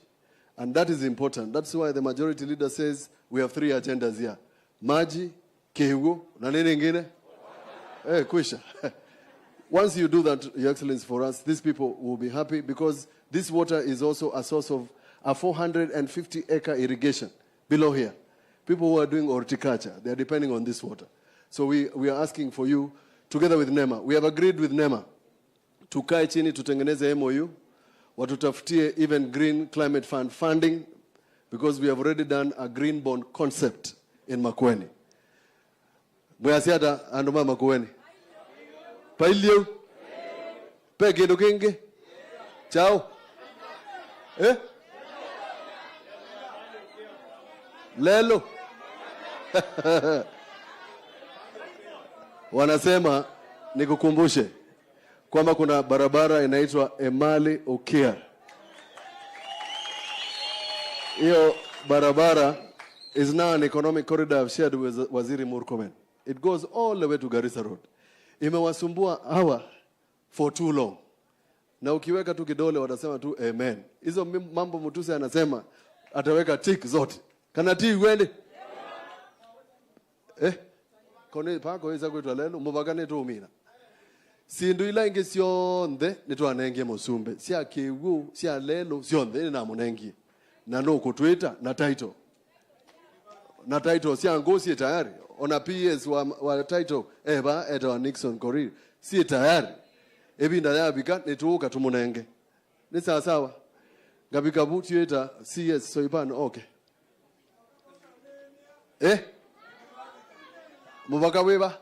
And that is important. That's why the majority leader says we have three agendas here. Maji, kihu, na nini ingine? Kwisha. Once you do that, Your Excellency, for us, these people will be happy because this water is also a source of a 450-acre irrigation below here. People who are doing horticulture, they are depending on this water. So we are asking for you, together with NEMA. We have agreed with NEMA. Tukae chini tutengeneze MOU, watutafutie even Green Climate Fund funding, because we have already done a green bond concept in Makueni. Mwasiata anduma Makueni. Pailio. Pe kindu kingi. Chao. Lelo. Wanasema nikukumbushe kwamba kuna barabara inaitwa Emali Okia. Hiyo barabara is now an economic corridor I've shared with Waziri Murkomen. It goes all the way to Garissa Road. Imewasumbua hawa for too long. Na ukiweka tu kidole watasema tu amen. Hizo mambo Mutuse anasema ataweka tick zote. Kana tii uende? Kone pako iza kwetwa lelo mubakane tu umina. Sindu ila inge sionthe nitwanengie musumbe. Sia kiwu, sia lelo sionthe ni namunengie. Na no kutwita na title. Na title sia ngosi tayari. Ona PS wa title eba eta wa Nixon Korir. Si tayari. Ebinda yabika nituuka tumunenge. Ni sawa sawa. Ngabika buti eta CS Soipan okay. Mubaka weba.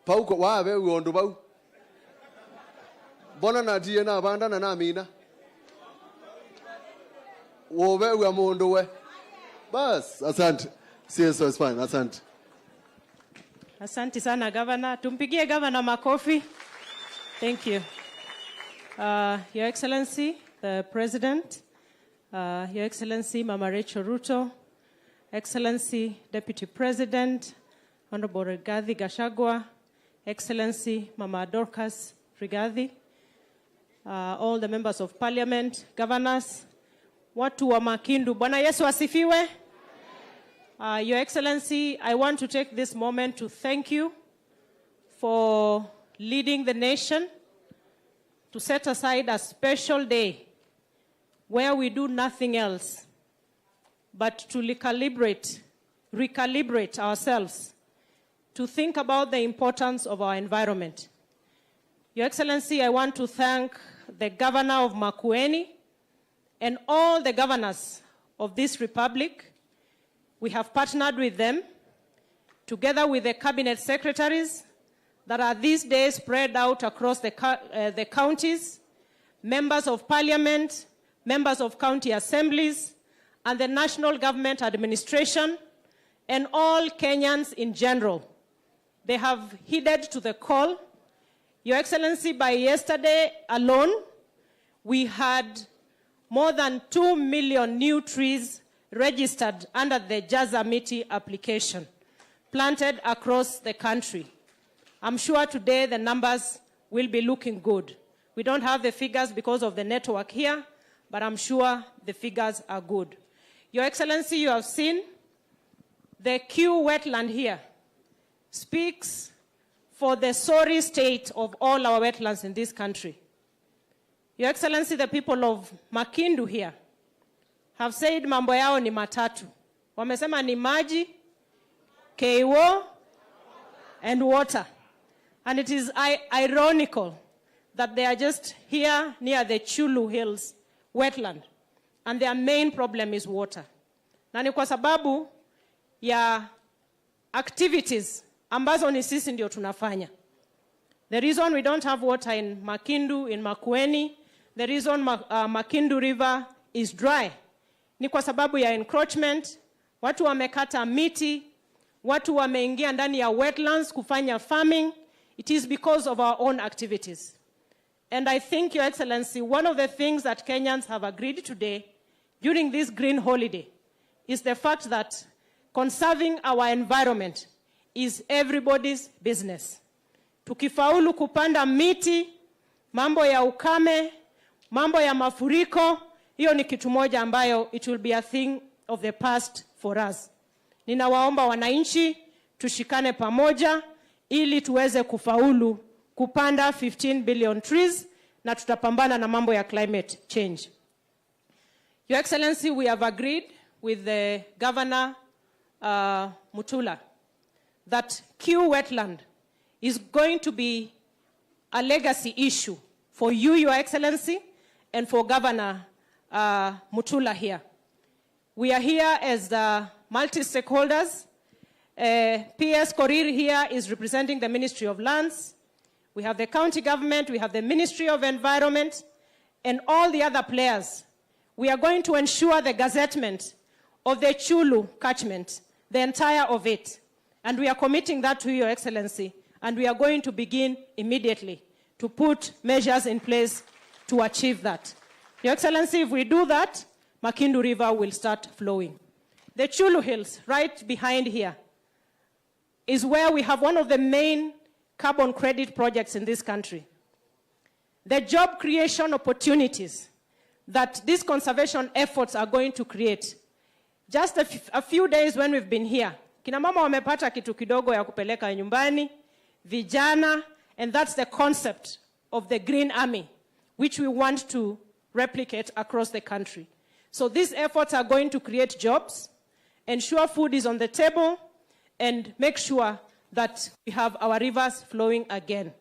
Pauko wabe uondu bau. Bona na tie na banda na na mina. Wobe wa mundu we. Bas, asante. CS is fine, asante. Asante sana Governor. Tumpigie Governor makofi. Thank you. Your Excellency, the President, Your Excellency Mama Rachel Ruto, Excellency Deputy President, Honorable Rigathi Gachagua, Excellency Mama Dorcas Rigathi, all the members of parliament, governors, watu wa Makindu. Bwana Yesu asifiwe. Your Excellency, I want to take this moment to thank you for leading the nation to set aside a special day where we do nothing else but to recalibrate ourselves to think about the importance of our environment. Your Excellency, I want to thank the Governor of Makueni and all the governors of this republic. We have partnered with them, together with the cabinet secretaries that are these days spread out across the counties, members of parliament, members of county assemblies, and the national government administration, and all Kenyans in general. They have heeded to the call. Your Excellency, by yesterday alone, we had more than 2 million new trees registered under the Jaza Miti application, planted across the country. I'm sure today the numbers will be looking good. We don't have the figures because of the network here, but I'm sure the figures are good. Your Excellency, you have seen the Q wetland here speaks for the sorry state of all our wetlands in this country. Your Excellency, the people of Makindu here have said mambo yao ni matatu. Wamesema ni maji, KO, and water. And it is ironical that they are just here near the Chulu Hills wetland, and their main problem is water. Na ni kwa sababu ya activities ambazo ni sisi ndio tunafanya. The reason we don't have water in Makindu, in Makueni, the reason Makindu River is dry ni kwa sababu ya encroachment. Watu wamekata miti, watu wameingia ndani ya wetlands kufanya farming. It is because of our own activities. And I think, Your Excellency, one of the things that Kenyans have agreed today during this green holiday is the fact that conserving our environment is everybody's business. Tukifaulu kupanda miti, mambo ya ukame, mambo ya mafuriko, hiyo ni kitu moja ambayo it will be a thing of the past for us. Ninawaomba wananchi tushikane pamoja ili tuweze kufaulu kupanda 15 billion trees na tutapambana na mambo ya climate change. Your Excellency, we have agreed with the Governor Mutula that Q wetland is going to be a legacy issue for you, Your Excellency, and for Governor Mutula here. We are here as the multi-stakeholders. PS Korir here is representing the Ministry of Lands. We have the county government, we have the Ministry of Environment, and all the other players. We are going to ensure the gazettement of the Chulu catchment, the entire of it. And we are committing that to Your Excellency, and we are going to begin immediately to put measures in place to achieve that. Your Excellency, if we do that, Makindu River will start flowing. The Chulu Hills, right behind here, is where we have one of the main carbon credit projects in this country. The job creation opportunities that these conservation efforts are going to create. Just a few days when we've been here, kina mama wamepata kitu kidogo ya kupeleka nyumbani, vijana, and that's the concept of the Green Army, which we want to replicate across the country. So these efforts are going to create jobs, ensure food is on the table, and make sure that we have our rivers flowing again.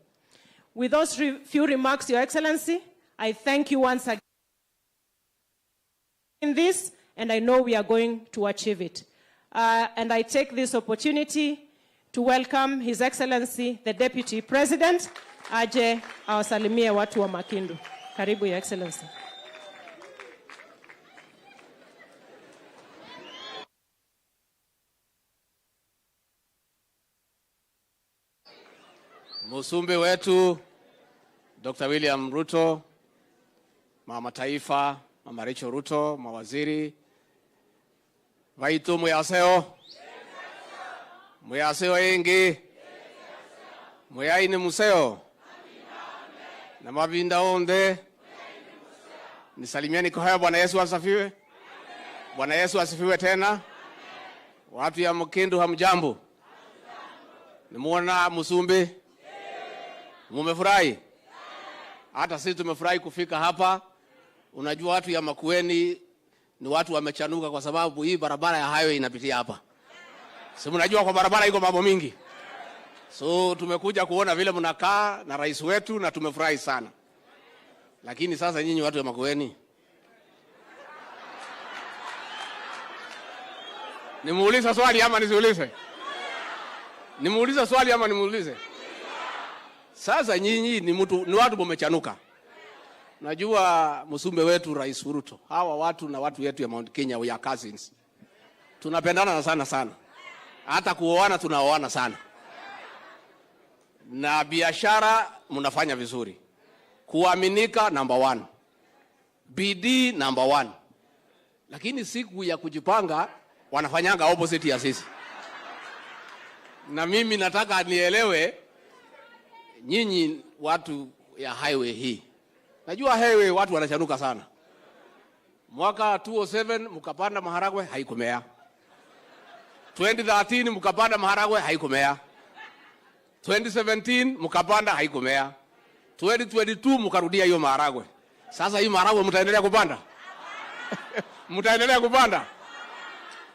With those few remarks, Your Excellency, I thank you once again in this, and I know we are going to achieve it. And I take this opportunity to welcome His Excellency, the Deputy President, aje awasalimie watu wa Makindu. Karibu, Your Excellency. Musumbi wetu Dr. William Ruto, mama taifa, mama Rachel Ruto, mawaziri vaitu muyaseo muyaseo ingi muyaini museo na mavinda onde nisalimieni kwa haya. Bwana Yesu asifiwe. Bwana Yesu asifiwe tena. Watu ya Mkindu hamjambo? Nimuona Musumbi, mumefurahi? Hata sisi tumefurahi kufika hapa. Unajua watu ya Makueni ni watu wamechanuka, kwa sababu hii barabara ya highway inapitia hapa. Si mnajua kwa barabara iko mambo mingi. So tumekuja kuona vile mnakaa na rais wetu na tumefurahi sana. Lakini sasa nyinyi watu ya Makueni, nimuulize swali ama nisiulize? Nimuulize swali ama nimuulize? Sasa nyinyi ni watu mumechanuka. Najua msumbe wetu Rais Ruto, hawa watu na watu yetu ya Mount Kenya, we are cousins. Tunapendana sana sana. Hata kuoana tunaoana sana. Na biashara mnafanya vizuri. Kuaminika number 1. Bidii number 1. Lakini siku ya kujipanga wanafanyanga opposite ya sisi. Na mimi nataka nielewe nyinyi watu ya highway hii. Najua highway watu wanachanuka sana. Mwaka 2007 mkapanda maharagwe haikumea. 2013 mkapanda maharagwe haikumea. 2017 mkapanda haikumea. 2022 mkarudia hiyo maharagwe. Sasa hii maharagwe mtaendelea kupanda? Mtaendelea kupanda?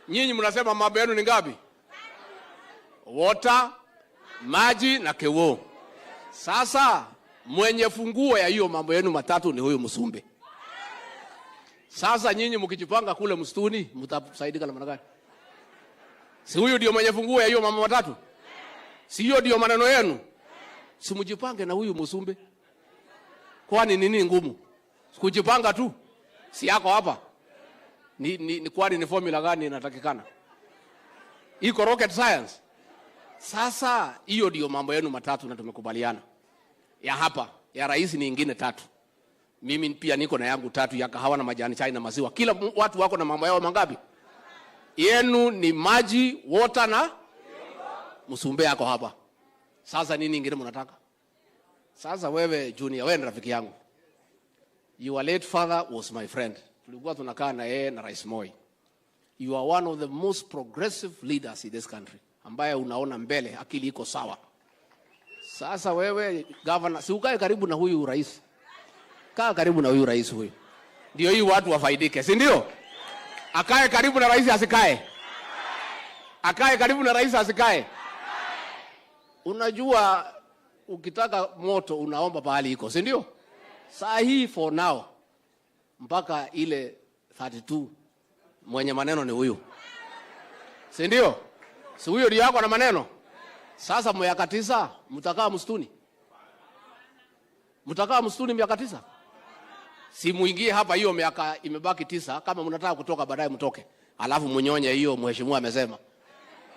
Nyinyi mnasema mambo yenu ni ngapi? Water, maji na kewo. Sasa mwenye funguo ya hiyo mambo yenu matatu ni huyu Msumbe. Sasa nyinyi mkijipanga kule msituni mtasaidika namna gani? Si huyu ndio mwenye funguo ya hiyo mambo matatu? Si hiyo ndio maneno yenu? Si mjipange na huyu Msumbe. Kwani nini ngumu? Kujipanga tu. Si yako hapa. Ni kwani ni formula gani inatakikana? Iko rocket science. Sasa hiyo ndio mambo yenu matatu na tumekubaliana. Ya hapa, ya rais ni ingine tatu. Mimi pia niko na yangu tatu ya kahawa na majani chai na maziwa. Kila watu wako na mambo yao mangapi? Yenu ni maji, water na Msumbe yako hapa. Sasa nini ingine mnataka? Sasa wewe Junior, wewe ni rafiki yangu. Your late father was my friend. Tulikuwa tunakaa na yeye na Rais Moi. You are one of the most progressive leaders in this country. Ambaye unaona mbele, akili iko sawa. Sasa wewe governor, si ukae karibu na huyu rais. Kaa karibu na huyu rais huyu. Ndio hii watu wafaidike, si ndio? Akae karibu na rais asikae. Akae karibu na rais asikae. Unajua ukitaka moto unaomba pahali iko, si ndio? Saa hii for now mpaka ile 32 mwenye maneno ni huyu. Si ndio? Si huyo ndio yako na maneno? Sasa miaka 9 mtakaa msituni? Mtakaa msituni miaka 9? Si muingie hapa hiyo miaka imebaki 9, kama mnataka kutoka baadaye mtoke. Alafu mnyonye hiyo mheshimiwa amesema.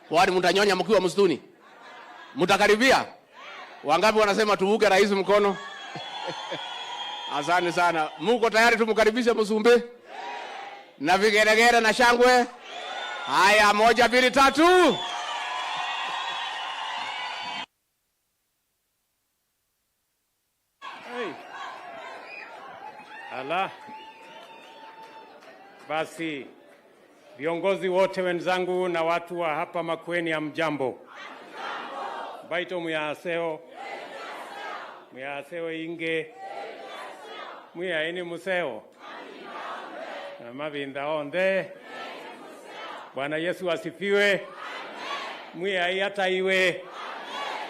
Kwani mtanyonya mkiwa msituni? Mtakaribia? Wangapi wanasema tuvuke rais mkono? Asante sana. Muko tayari tumkaribishe Msumbe? Na vigeregere na shangwe? Haya, 1 2 3. Hey. Ala. Basi viongozi wote wenzangu na watu wa hapa Makueni, hamjambo. Baito muyaseo. Muyaseo inge. Muyaini museo. Na mabinda onde. Bwana Yesu asifiwe. Muyai hata iwe.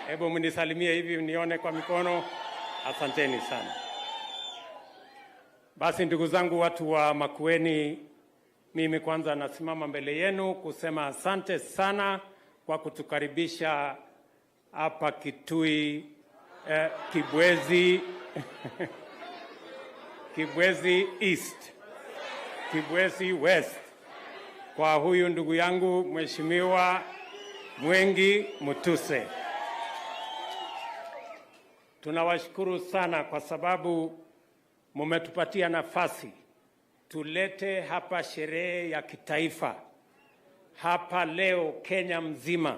Hebu mnisalimie hivi nione kwa mikono. Asanteni sana. Basi ndugu zangu watu wa Makueni, mimi kwanza nasimama mbele yenu kusema asante sana kwa kutukaribisha hapa Kitui, Kibwezi Kibwezi East, Kibwezi West, kwa huyu ndugu yangu Mheshimiwa Mwengi Mutuse. Tunawashukuru sana kwa sababu mumetupatia nafasi tulete hapa sherehe ya kitaifa. Hapa leo Kenya mzima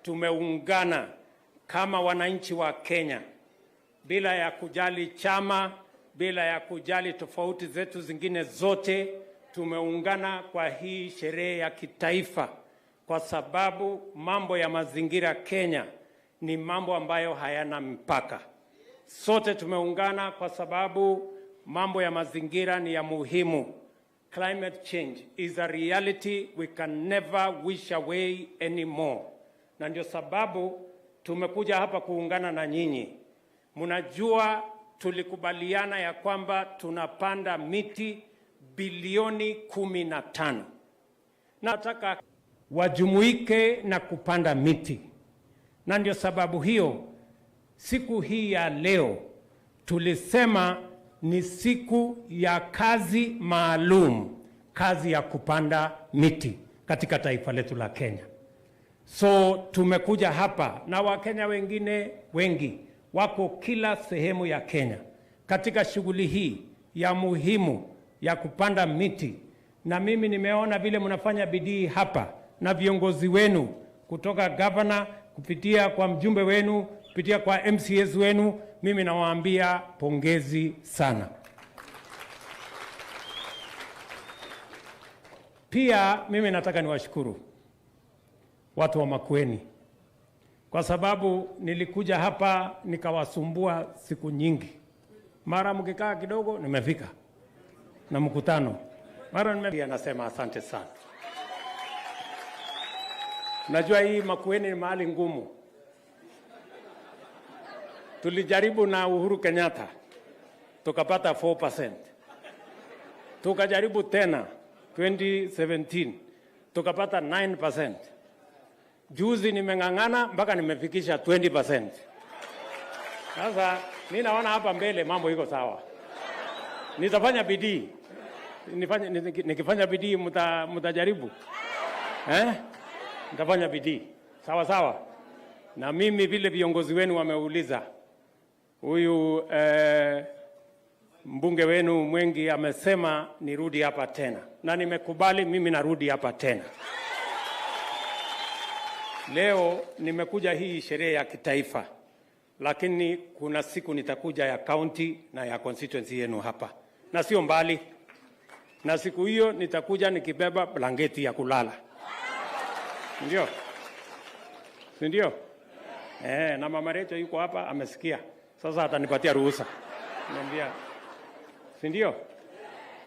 tumeungana kama wananchi wa Kenya bila ya kujali chama, bila ya kujali tofauti zetu zingine zote. Tumeungana kwa hii sherehe ya kitaifa kwa sababu mambo ya mazingira Kenya ni mambo ambayo hayana mpaka. Sote tumeungana kwa sababu mambo ya mazingira ni ya muhimu. Climate change is a reality we can never wish away anymore. Na ndio sababu tumekuja hapa kuungana na nyinyi. Mnajua tulikubaliana ya kwamba tunapanda miti bilioni 15. Nataka wajumuike na kupanda miti. Na ndio sababu hiyo siku hii ya leo tulisema ni siku ya kazi maalum, kazi ya kupanda miti katika taifa letu la Kenya. So tumekuja hapa na Wakenya wengine wengi wako kila sehemu ya Kenya katika shughuli hii ya muhimu ya kupanda miti, na mimi nimeona vile mnafanya bidii hapa na viongozi wenu kutoka governor kupitia kwa mjumbe wenu kupitia kwa MCS wenu, mimi nawaambia pongezi sana. Pia mimi nataka niwashukuru watu wa Makueni kwa sababu nilikuja hapa nikawasumbua siku nyingi. Mara mkikaa kidogo nimefika na mkutano, mara nimefika, nasema asante sana. Najua hii Makueni ni mahali ngumu. Tulijaribu na Uhuru Kenyatta tukapata 4%. Tukajaribu tena 2017 tukapata 9%. Juzi nimeng'ang'ana mpaka nimefikisha 20%. Sasa mimi naona hapa mbele mambo iko sawa. Nitafanya bidii. Nikifanya bidii mtajaribu. Nitafanya bidii. Sawa sawa. Na mimi vile viongozi wenu wameuliza, huyu mbunge wenu Mwengi amesema nirudi hapa tena, na nimekubali, mimi narudi hapa tena. Leo nimekuja hii sherehe ya kitaifa, lakini kuna siku nitakuja ya county na ya constituency yenu hapa, na sio mbali. Na siku hiyo nitakuja nikibeba blanketi ya kulala. Ndio? Si ndio? Na Mama Rachel yuko hapa amesikia. Sasa atanipatia ruhusa. Niambia. Si ndio?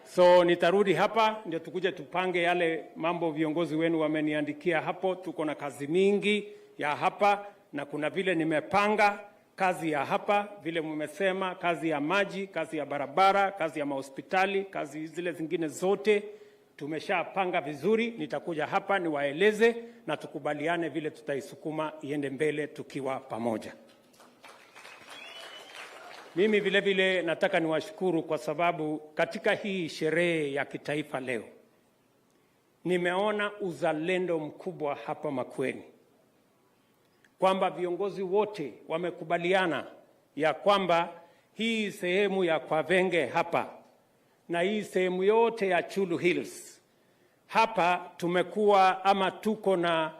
So nitarudi hapa ndio tukuje tupange yale mambo viongozi wenu wameniandikia hapo. Tuko na kazi mingi ya hapa na kuna vile nimepanga kazi ya hapa, vile mmesema, kazi ya maji, kazi ya barabara, kazi ya mahospitali, kazi zile zingine zote tumeshapanga vizuri. Nitakuja hapa niwaeleze na tukubaliane vile tutaisukuma iende mbele tukiwa pamoja. Mimi vile vile nataka niwashukuru kwa sababu katika hii sherehe ya kitaifa leo nimeona uzalendo mkubwa hapa Makueni, kwamba viongozi wote wamekubaliana ya kwamba hii sehemu ya Kwavenge hapa na hii sehemu yote ya Chulu Hills hapa tumekuwa ama tuko na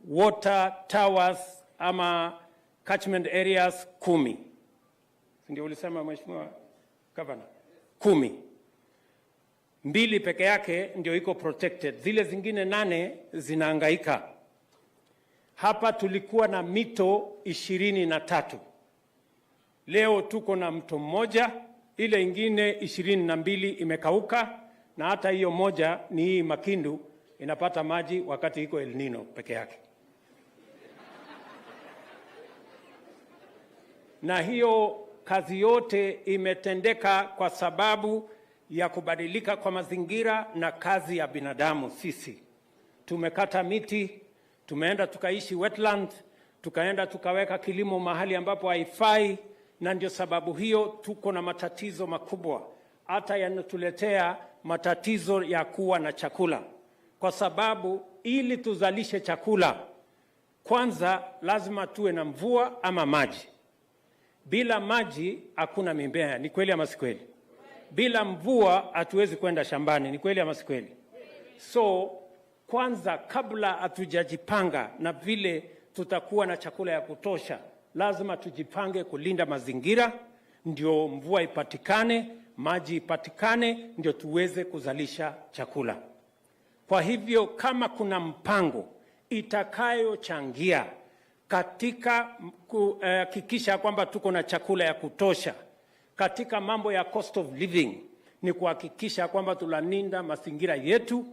water towers ama catchment areas 10. Ndio ulisema Mheshimiwa Governor? 10. 2 peke yake ndio iko protected. Zile zingine 8 zinahangaika. Hapa tulikuwa na mito 23. Leo tuko na mto mmoja, ile ingine 22 imekauka, na hata hiyo moja ni hii Makindu inapata maji wakati iko El Nino peke yake. Na hiyo kazi yote imetendeka kwa sababu ya kubadilika kwa mazingira na kazi ya binadamu. Sisi tumekata miti, tumeenda tukaishi wetland, tukaenda tukaweka kilimo mahali ambapo haifai, na ndio sababu hiyo tuko na matatizo makubwa, hata yanatuletea matatizo ya kuwa na chakula. Kwa sababu ili tuzalishe chakula, kwanza lazima tuwe na mvua ama maji. Bila maji hakuna mimea, ni kweli ama si kweli? Bila mvua hatuwezi kwenda shambani, ni kweli ama si kweli? So kwanza kabla hatujajipanga na vile tutakuwa na chakula ya kutosha, lazima tujipange kulinda mazingira, ndio mvua ipatikane, maji ipatikane, ndio tuweze kuzalisha chakula. Kwa hivyo kama kuna mpango itakayochangia katika kuhakikisha kwamba tuko na chakula ya kutosha, katika mambo ya cost of living, ni kuhakikisha kwamba tunalinda mazingira yetu,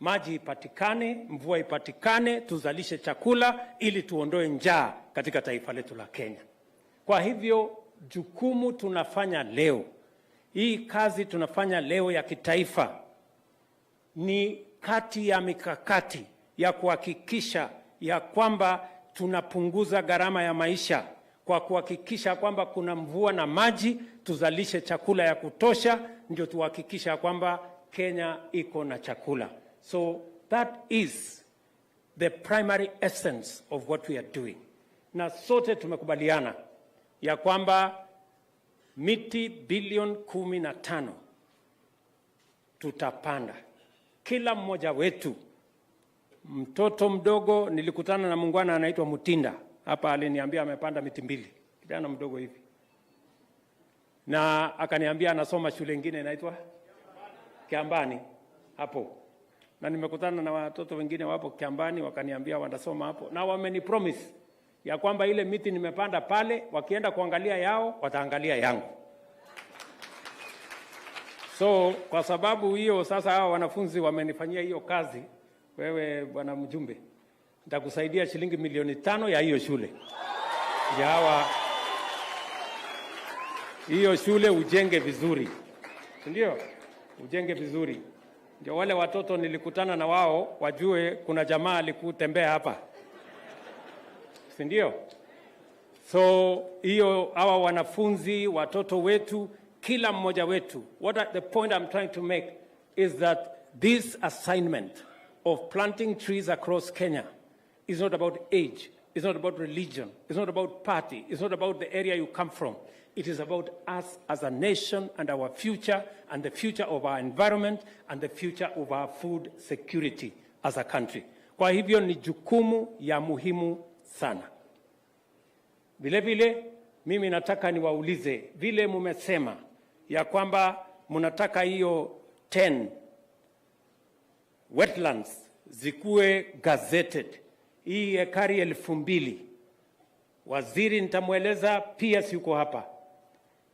maji ipatikane, mvua ipatikane, tuzalishe chakula ili tuondoe njaa katika taifa letu la Kenya. Kwa hivyo jukumu tunafanya leo, hii kazi tunafanya leo ya kitaifa ni kati ya mikakati ya kuhakikisha ya kwamba tunapunguza gharama ya maisha kwa kuhakikisha kwamba kuna mvua na maji, tuzalishe chakula ya kutosha, ndio tuhakikisha kwamba Kenya iko na chakula. So that is the primary essence of what we are doing. Na sote tumekubaliana ya kwamba miti bilioni 15 tutapanda. Kila mmoja wetu, mtoto mdogo, nilikutana na muungwana anaitwa Mutinda hapa, aliniambia amepanda miti 2, kijana mdogo hivi, na akaniambia anasoma shule nyingine inaitwa Kiambani hapo, na nimekutana na watoto wengine wapo Kiambani, wakaniambia wanasoma hapo, na wamenipromise ya kwamba ile miti nimepanda pale, wakienda kuangalia yao wataangalia yangu. So kwa sababu hiyo sasa hawa wanafunzi wamenifanyia hiyo kazi, wewe bwana mjumbe, nitakusaidia shilingi milioni 5 ya hiyo shule ya hawa, hiyo shule ujenge vizuri, ndio ujenge vizuri, ndio wale watoto nilikutana na wao wajue kuna jamaa alikutembea hapa, si ndio? So hiyo hawa wanafunzi, watoto wetu, kila mmoja wetu, the point I'm trying to make is that this assignment of planting trees across Kenya is not about age, it's not about religion, it's not about party, it's not about the area you come from. It is about us as a nation and our future and the future of our environment and the future of our food security as a country. Kwa hivyo ni jukumu ya muhimu sana. Vile vile mimi nataka niwaulize, vile mumesema ya kwamba mnataka hiyo 10 wetlands zikuwe gazetted, hii ekari 2000, waziri nitamweleza, PS yuko hapa,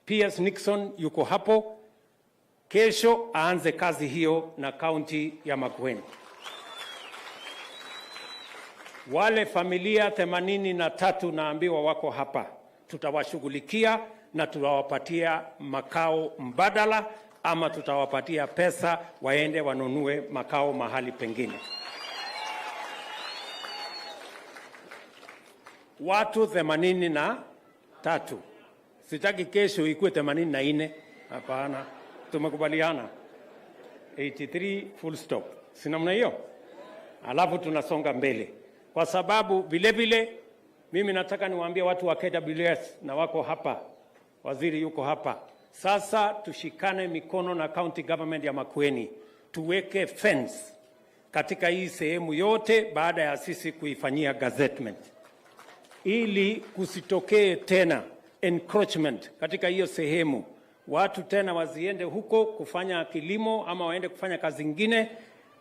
PS Nixon yuko hapo, kesho aanze kazi hiyo na kaunti ya Makueni. Wale familia 83 naambiwa wako hapa, tutawashughulikia na tutawapatia makao mbadala ama tutawapatia pesa waende wanunue makao mahali pengine. Watu 83. Sitaki kesho ikuwe 84. Hapana, tumekubaliana 83 full stop, si namna hiyo? Alafu tunasonga mbele, kwa sababu vile vile mimi nataka niwaambie watu wa KWS na wako hapa, waziri yuko hapa. Sasa tushikane mikono na county government ya Makueni, tuweke fence katika hii sehemu yote baada ya sisi kuifanyia gazettement, ili kusitokee tena encroachment katika hiyo sehemu, watu tena waziende huko kufanya kilimo ama waende kufanya kazi nyingine.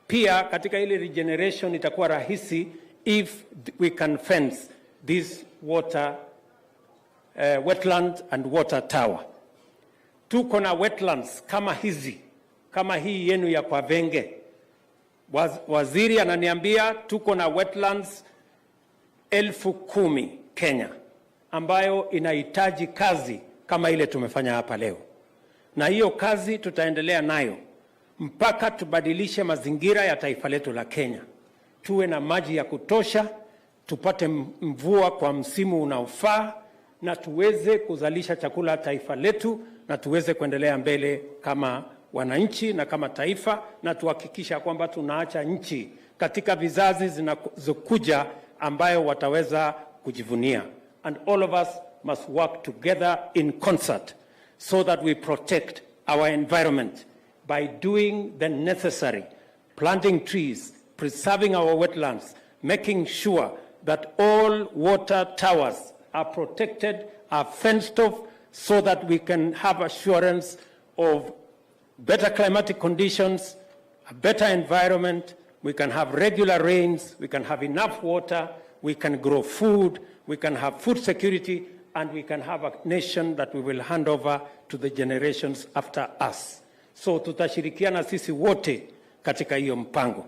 Pia katika ile regeneration itakuwa rahisi if we can fence this water, wetland and water tower. Tuko na wetlands kama hizi, kama hii yenu ya Kwavenge. Waziri ananiambia tuko na wetlands 10,000 Kenya ambayo inahitaji kazi kama ile tumefanya hapa leo, na hiyo kazi tutaendelea nayo mpaka tubadilishe mazingira ya taifa letu la Kenya, tuwe na maji ya kutosha, tupate mvua kwa msimu unaofaa, na tuweze kuzalisha chakula taifa letu, na tuweze kuendelea mbele kama wananchi na kama taifa, na tuhakikisha kwamba tunaacha nchi katika vizazi zinazokuja ambayo wataweza kujivunia. And all of us must work together in concert so that we protect our environment by doing the necessary, planting trees, preserving our wetlands, making sure that all water towers are protected, are fenced off, so that we can have assurance of better climatic conditions, a better environment, we can have regular rains, we can have enough water, we can grow food, we can have food security, and we can have a nation that we will hand over to the generations after us. So tutashirikiana sisi wote katika hiyo mpango,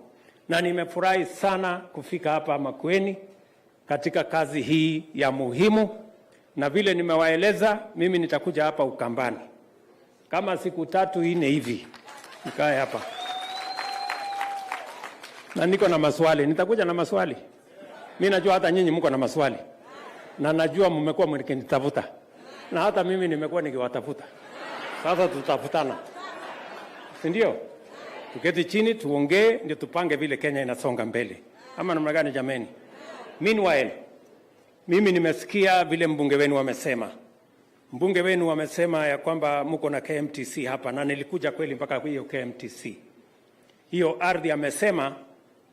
na nimefurahi sana kufika hapa Makueni katika kazi hii ya muhimu, na vile nimewaeleza, mimi nitakuja hapa Ukambani kama siku 3-4 hivi, nikae hapa na niko na maswali, nitakuja na maswali. Mimi najua hata nyinyi mko na maswali, na najua mmekuwa mkinitafuta, na hata mimi nimekuwa nikiwatafuta. Sasa tutafutana, si ndio? Tuketi chini tuongee, ndio tupange vile Kenya inasonga mbele. Ama namna gani jameni? Meanwhile, mimi nimesikia vile mbunge wenu wamesema. Mbunge wenu wamesema ya kwamba mko na KMTC hapa, na nilikuja kweli mpaka hiyo KMTC. Hiyo ardhi amesema,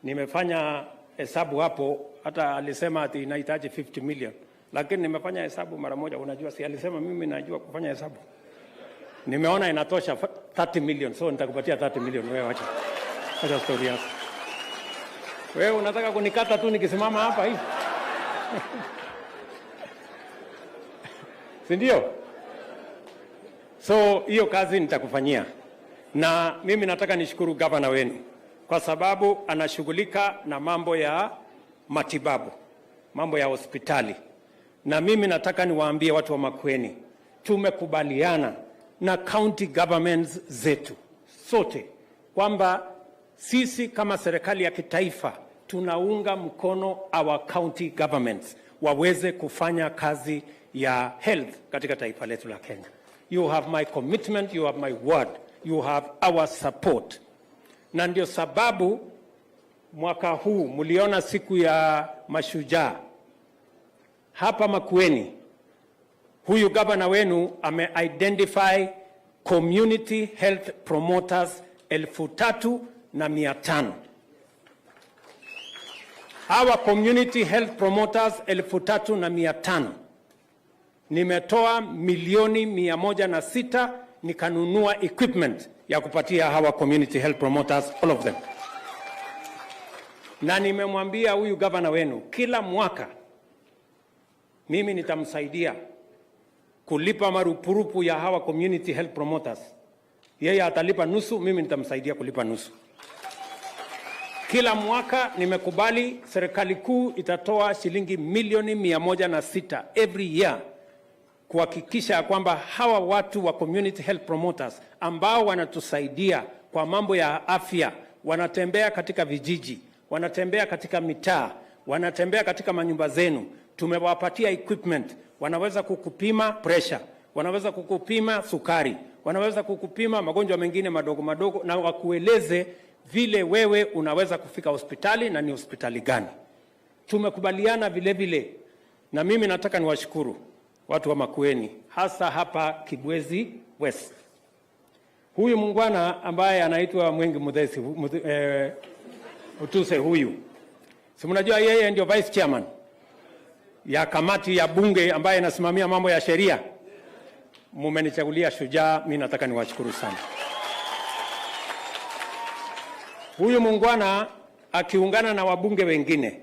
nimefanya hesabu hapo, hata alisema ati inahitaji 50 million, lakini nimefanya hesabu mara moja. Unajua, si alisema mimi najua kufanya hesabu. Nimeona inatosha 30 million, so nitakupatia 30 million. Wewe acha story yako. Wewe unataka kunikata tu nikisimama hapa hivi, si ndio? So hiyo kazi nitakufanyia, na mimi nataka nishukuru gavana wenu kwa sababu anashughulika na mambo ya matibabu, mambo ya hospitali, na mimi nataka niwaambie watu wa Makueni, tumekubaliana na county governments zetu sote kwamba sisi kama serikali ya kitaifa tunaunga mkono our county governments waweze kufanya kazi ya health katika taifa letu la Kenya. You have my commitment, you have my word, you have our support. Na ndio sababu mwaka huu mliona siku ya mashujaa hapa Makueni, huyu gavana wenu ame-identify community health promoters 3,500. Hawa community health promoters 3,500 nimetoa milioni 106 nikanunua equipment ya kupatia hawa community health promoters all of them, na nimemwambia huyu gavana wenu kila mwaka mimi nitamsaidia kulipa marupurupu ya hawa community health promoters. Yeye atalipa nusu, mimi nitamsaidia kulipa nusu. Kila mwaka nimekubali serikali kuu itatoa shilingi milioni 106 every year kuhakikisha ya kwamba hawa watu wa community health promoters ambao wanatusaidia kwa mambo ya afya, wanatembea katika vijiji, wanatembea katika mitaa, wanatembea katika manyumba zenu, tumewapatia equipment, wanaweza kukupima pressure, wanaweza kukupima sukari, wanaweza kukupima magonjwa mengine madogo madogo, na wakueleze vile wewe unaweza kufika hospitali na ni hospitali gani. Tumekubaliana vile vile, na mimi nataka niwashukuru watu wa Makueni, hasa hapa Kibwezi West. Huyu muungwana ambaye anaitwa Mwengi Muthesi, Mutuse huyu, si mnajua yeye ndio vice chairman ya kamati ya bunge ambaye inasimamia mambo ya sheria. Mumenichagulia shujaa, mimi nataka niwashukuru sana. Huyu muungwana akiungana na wabunge wengine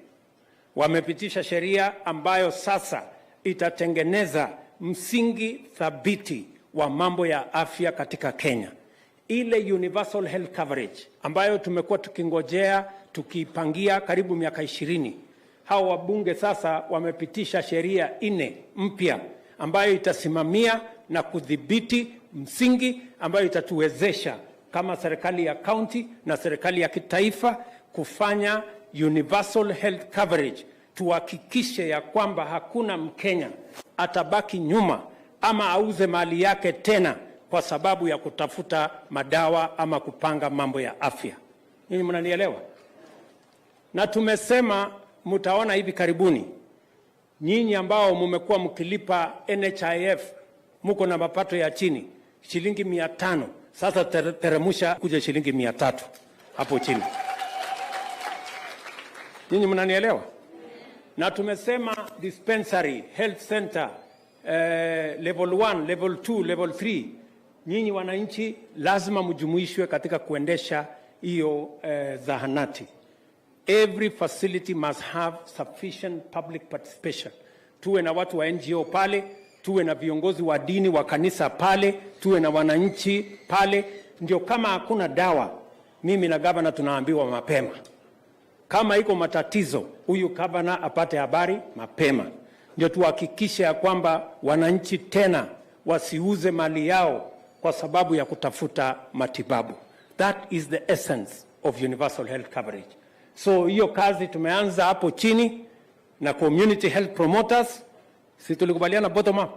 wamepitisha sheria ambayo sasa itatengeneza msingi thabiti wa mambo ya afya katika Kenya. Ile universal health coverage ambayo tumekuwa tukingojea tukiipangia karibu miaka 20, hao wabunge sasa wamepitisha sheria 4 mpya ambayo itasimamia na kudhibiti msingi ambayo itatuwezesha kama serikali ya county na serikali ya kitaifa kufanya universal health coverage, tuhakikishe ya kwamba hakuna Mkenya atabaki nyuma ama auze mali yake tena kwa sababu ya kutafuta madawa ama kupanga mambo ya afya. Nyinyi mnanielewa? Na tumesema mtaona hivi karibuni, nyinyi ambao mmekuwa mkilipa NHIF muko na mapato ya chini shilingi 500, sasa teremusha kuja shilingi 300 hapo chini. Nyinyi mnanielewa? Na tumesema dispensary, health center, level 1, level 2, level 3, nyinyi wananchi lazima mjumuishwe katika kuendesha hiyo zahanati. Every facility must have sufficient public participation. Tuwe na watu wa NGO pale, tuwe na viongozi wa dini wa kanisa pale, tuwe na wananchi pale. Ndio kama hakuna dawa, mimi na gavana tunaambiwa mapema. Kama iko matatizo, huyu gavana apate habari mapema, ndio tuhakikishe ya kwamba wananchi tena wasiuze mali yao kwa sababu ya kutafuta matibabu. That is the essence of universal health coverage. So hiyo kazi tumeanza hapo chini na community health promoters, si tulikubaliana bottom up?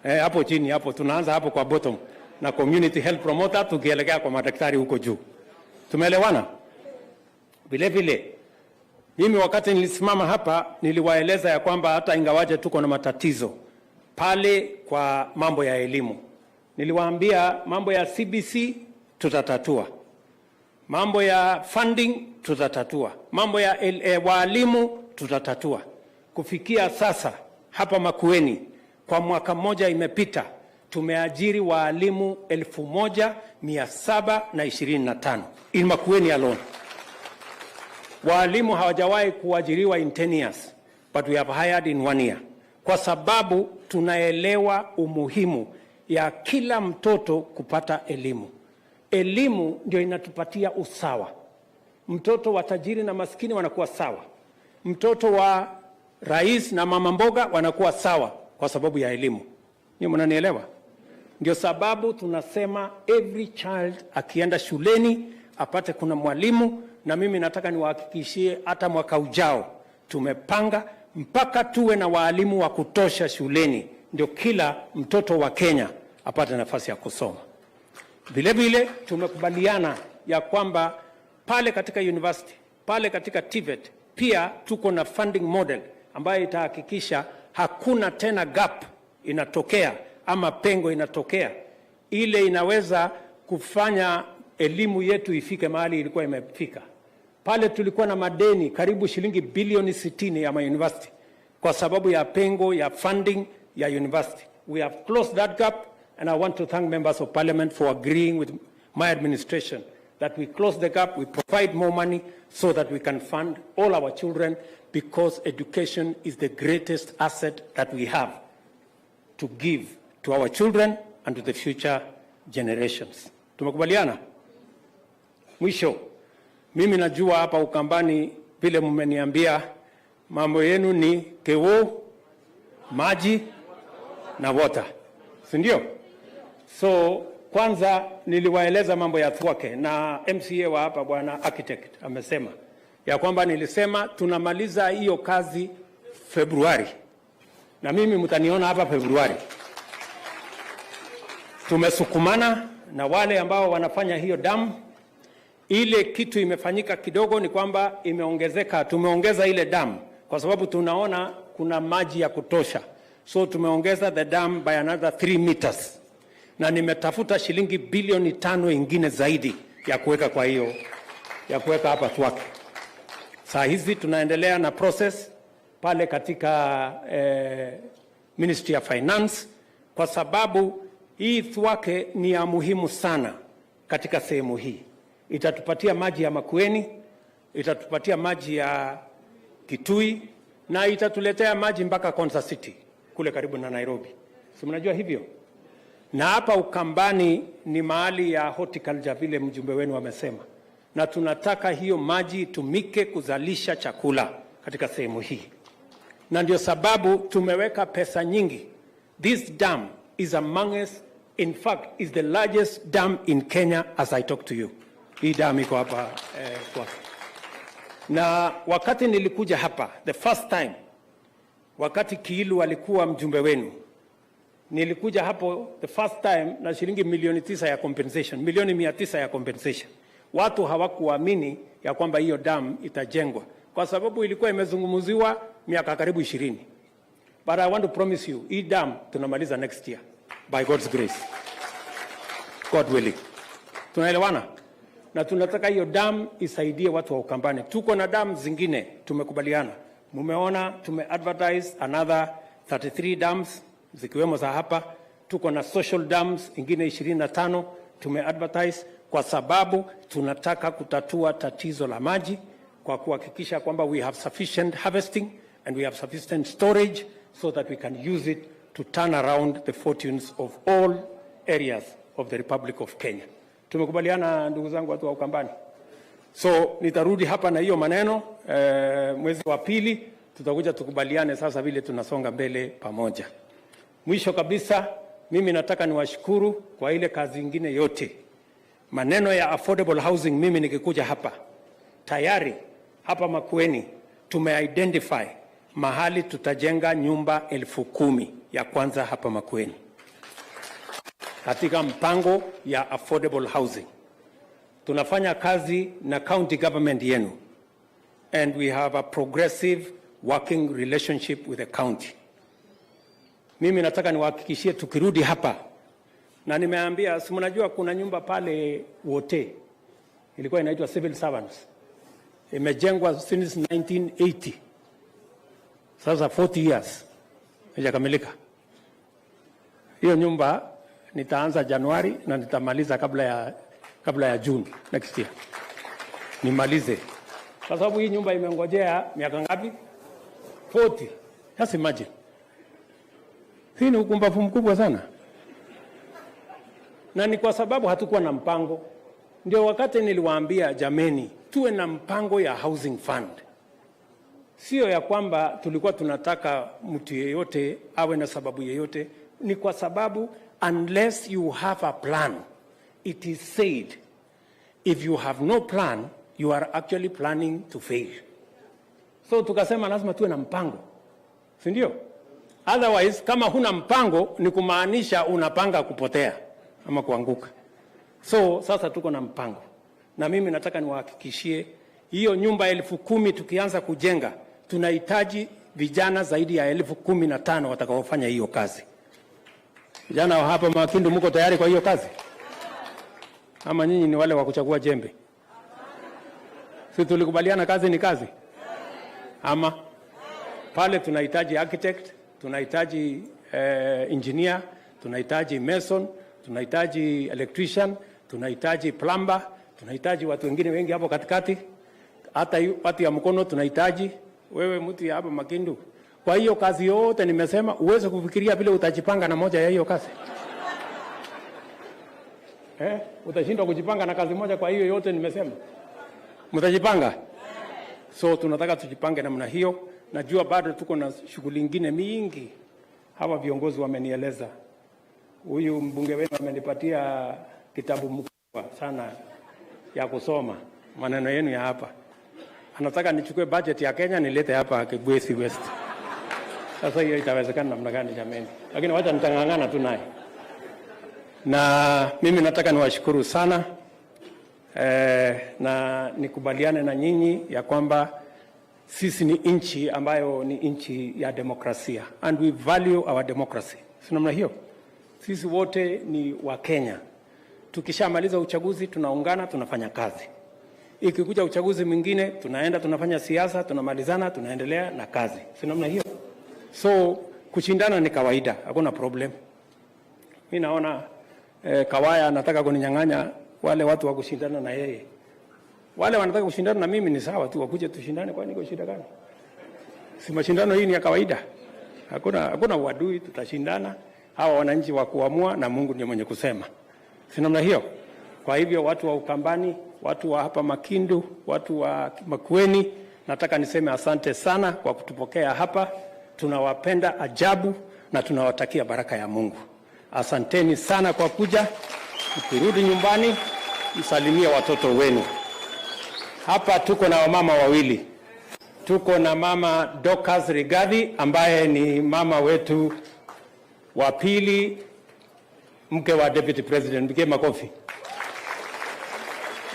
Hapo chini hapo tunaanza hapo kwa bottom na community health promoter, tukielekea kwa madaktari huko juu. Tumeelewana? Vile vile Mimi wakati nilisimama hapa niliwaeleza ya kwamba hata ingawaje tuko na matatizo pale kwa mambo ya elimu, niliwaambia mambo ya CBC tutatatua, mambo ya funding tutatatua, mambo ya waalimu tutatatua. Kufikia sasa hapa Makueni kwa mwaka mmoja imepita, tumeajiri waalimu 1725 in Makueni alone. Waalimu hawajawahi kuajiriwa in 10 years, but we have hired in one year, kwa sababu tunaelewa umuhimu ya kila mtoto kupata elimu. Elimu ndio inatupatia usawa. Mtoto wa tajiri na maskini wanakuwa sawa, mtoto wa rais na mama mboga wanakuwa sawa kwa sababu ya elimu. Ni mnanielewa? Ndio sababu tunasema every child akienda shuleni apate kuna mwalimu, na mimi nataka niwahakikishie hata mwaka ujao tumepanga mpaka tuwe na waalimu wa kutosha shuleni, ndio kila mtoto wa Kenya apate nafasi ya kusoma. Vile vile tumekubaliana ya kwamba pale katika university, pale katika TVET pia tuko na funding model ambayo itahakikisha hakuna tena gap inatokea ama pengo inatokea, ile inaweza kufanya elimu yetu ifike mahali ilikuwa imefika. Pale tulikuwa na madeni karibu shilingi bilioni 60 ya university kwa sababu ya pengo ya funding ya university. We have closed that gap, and I want to thank members of parliament for agreeing with my administration that we close the gap, we provide more money so that we can fund all our children, because education is the greatest asset that we have to give to our children and to the future generations. Tumekubaliana? Mwisho, mimi najua hapa Ukambani vile mmeniambia mambo yenu ni kewo, maji na water, si ndio? So kwanza niliwaeleza mambo ya Thwake na MCA wa hapa, bwana architect amesema ya kwamba nilisema tunamaliza hiyo kazi Februari, na mimi mtaniona hapa Februari. Tumesukumana na wale ambao wanafanya hiyo damu. Ile kitu imefanyika kidogo ni kwamba imeongezeka, tumeongeza ile damu kwa sababu tunaona kuna maji ya kutosha, so tumeongeza the dam by another 3 meters, na nimetafuta shilingi bilioni 5 ingine zaidi ya kuweka kwa hiyo ya kuweka hapa Thwake. Saa hizi tunaendelea na process pale katika Ministry ya Finance kwa sababu hii Thwake ni ya muhimu sana katika sehemu hii. Itatupatia maji ya Makueni, itatupatia maji ya Kitui na itatuletea maji mpaka Konza City kule karibu na Nairobi. Si mnajua hivyo? Na hapa Ukambani ni mahali ya horticulture vile mjumbe wenu amesema, na tunataka hiyo maji itumike kuzalisha chakula katika sehemu hii, na ndio sababu tumeweka pesa nyingi. This dam is amongst, in fact, is the largest dam in Kenya as I talk to you. Hii dam iko hapa Thwake. Na wakati nilikuja hapa the first time, wakati Kiilu alikuwa mjumbe wenu, nilikuja hapo the first time na shilingi milioni 9 ya compensation, milioni 900 ya compensation. Watu hawakuamini ya kwamba hiyo dam itajengwa kwa sababu ilikuwa imezungumziwa miaka karibu 20. But I want to promise you, hii dam tunamaliza next year by God's grace, God willing. Tunaelewana? Na tunataka hiyo dam isaidie watu wa Ukambani. Tuko na dam zingine tumekubaliana. Mumeona tume advertise another 33 dams zikiwemo za hapa. Tuko na social dams ingine 25 tume advertise kwa sababu tunataka kutatua tatizo la maji kwa kuhakikisha kwamba we have sufficient harvesting and we have sufficient storage so that we can use it to turn around the fortunes of all areas of the Republic of Kenya. Tumekubaliana, ndugu zangu watu wa Ukambani? So nitarudi hapa na hiyo maneno mwezi wa pili tutakuja tukubaliane sasa vile tunasonga mbele pamoja. Mwisho kabisa, mimi nataka niwashukuru kwa ile kazi ingine yote. Maneno ya affordable housing, mimi nikikuja hapa tayari hapa Makueni tumeidentify mahali tutajenga nyumba 10,000 ya kwanza hapa Makueni katika mpango ya affordable housing. Tunafanya kazi na county government yenu. and we have a progressive working relationship with the county. Mimi nataka niwahakikishie tukirudi hapa, na nimeambia, si mnajua kuna nyumba pale wote ilikuwa inaitwa Civil Servants, imejengwa since 1980, sasa 40 years haijakamilika. Hiyo nyumba nitaanza Januari na nitamaliza kabla ya June next year, nimalize, kwa sababu hii nyumba imengojea miaka ngapi? 40. Just imagine. Hii ni ukumbavu mkubwa sana, na ni kwa sababu hatukuwa na mpango. Ndio wakati niliwaambia jameni, tuwe na mpango ya housing fund, sio ya kwamba tulikuwa tunataka mtu yeyote awe na sababu yeyote. Ni kwa sababu unless you have a plan, it is said if you have no plan you are actually planning to fail. So tukasema lazima tuwe na mpango, si ndio? Otherwise, kama huna mpango ni kumaanisha unapanga kupotea ama kuanguka. So sasa tuko na mpango, na mimi nataka niwahakikishie hiyo nyumba 10,000 tukianza kujenga, tunahitaji vijana zaidi ya 15,000 watakaofanya hiyo kazi. Vijana wa hapa Makindu, mko tayari kwa hiyo kazi ama nyinyi ni wale wa kuchagua jembe? Si tulikubaliana kazi ni kazi? Ama pale tunahitaji architect, tunahitaji engineer, tunahitaji mason, tunahitaji electrician, tunahitaji plumber, tunahitaji watu wengine wengi hapo katikati, hata watu ya mkono tunahitaji. Wewe mtu ya hapa Makindu. Kwa hiyo kazi yote nimesema, uweze kufikiria vile utajipanga na moja ya hiyo kazi eh? Utashindwa kujipanga na kazi moja kwa hiyo yote nimesema? Mtajipanga? So tunataka tujipange namna hiyo. Najua bado tuko na shughuli ingine mingi. Hawa viongozi wamenieleza, huyu mbunge wenu amenipatia kitabu mkubwa sana ya kusoma maneno yenu ya hapa. Anataka nichukue budget ya Kenya nilete hapa Kibwezi West. Sasa hiyo itawezekana namna gani jameni? Lakini wacha nitang'ang'ana tu naye. Na mimi nataka niwashukuru sana na nikubaliane na nyinyi ya kwamba sisi ni nchi ambayo ni nchi ya demokrasia and we value our democracy. Si namna hiyo? Sisi wote ni wa Kenya. Tukishamaliza uchaguzi tunaungana, tunafanya kazi. Ikikuja uchaguzi mwingine tunaenda tunafanya siasa, tunamalizana, tunaendelea na kazi. Si namna hiyo? So kushindana ni kawaida, hakuna problem. Mi naona Kawaya anataka kuninyang'anya wale watu wa kushindana na yeye. Wale wanataka kushindana na mimi ni sawa tu, wakuje tushindane, kwani iko shida gani? Si mashindano hii ni ya kawaida. Hakuna uadui, tutashindana. Hawa wananchi wa kuamua na Mungu ndiye mwenye kusema. Si namna hiyo? Kwa hivyo watu wa Ukambani, watu wa hapa Makindu, watu wa Makueni, nataka niseme asante sana kwa kutupokea hapa. Tunawapenda ajabu na tunawatakia baraka ya Mungu. Asanteni sana kwa kuja. Mkirudi nyumbani, msalimie watoto wenu. Hapa tuko na wamama wawili. Tuko na mama Dorcas Rigathi ambaye ni mama wetu wa pili, mke wa Deputy President. Mpigie makofi.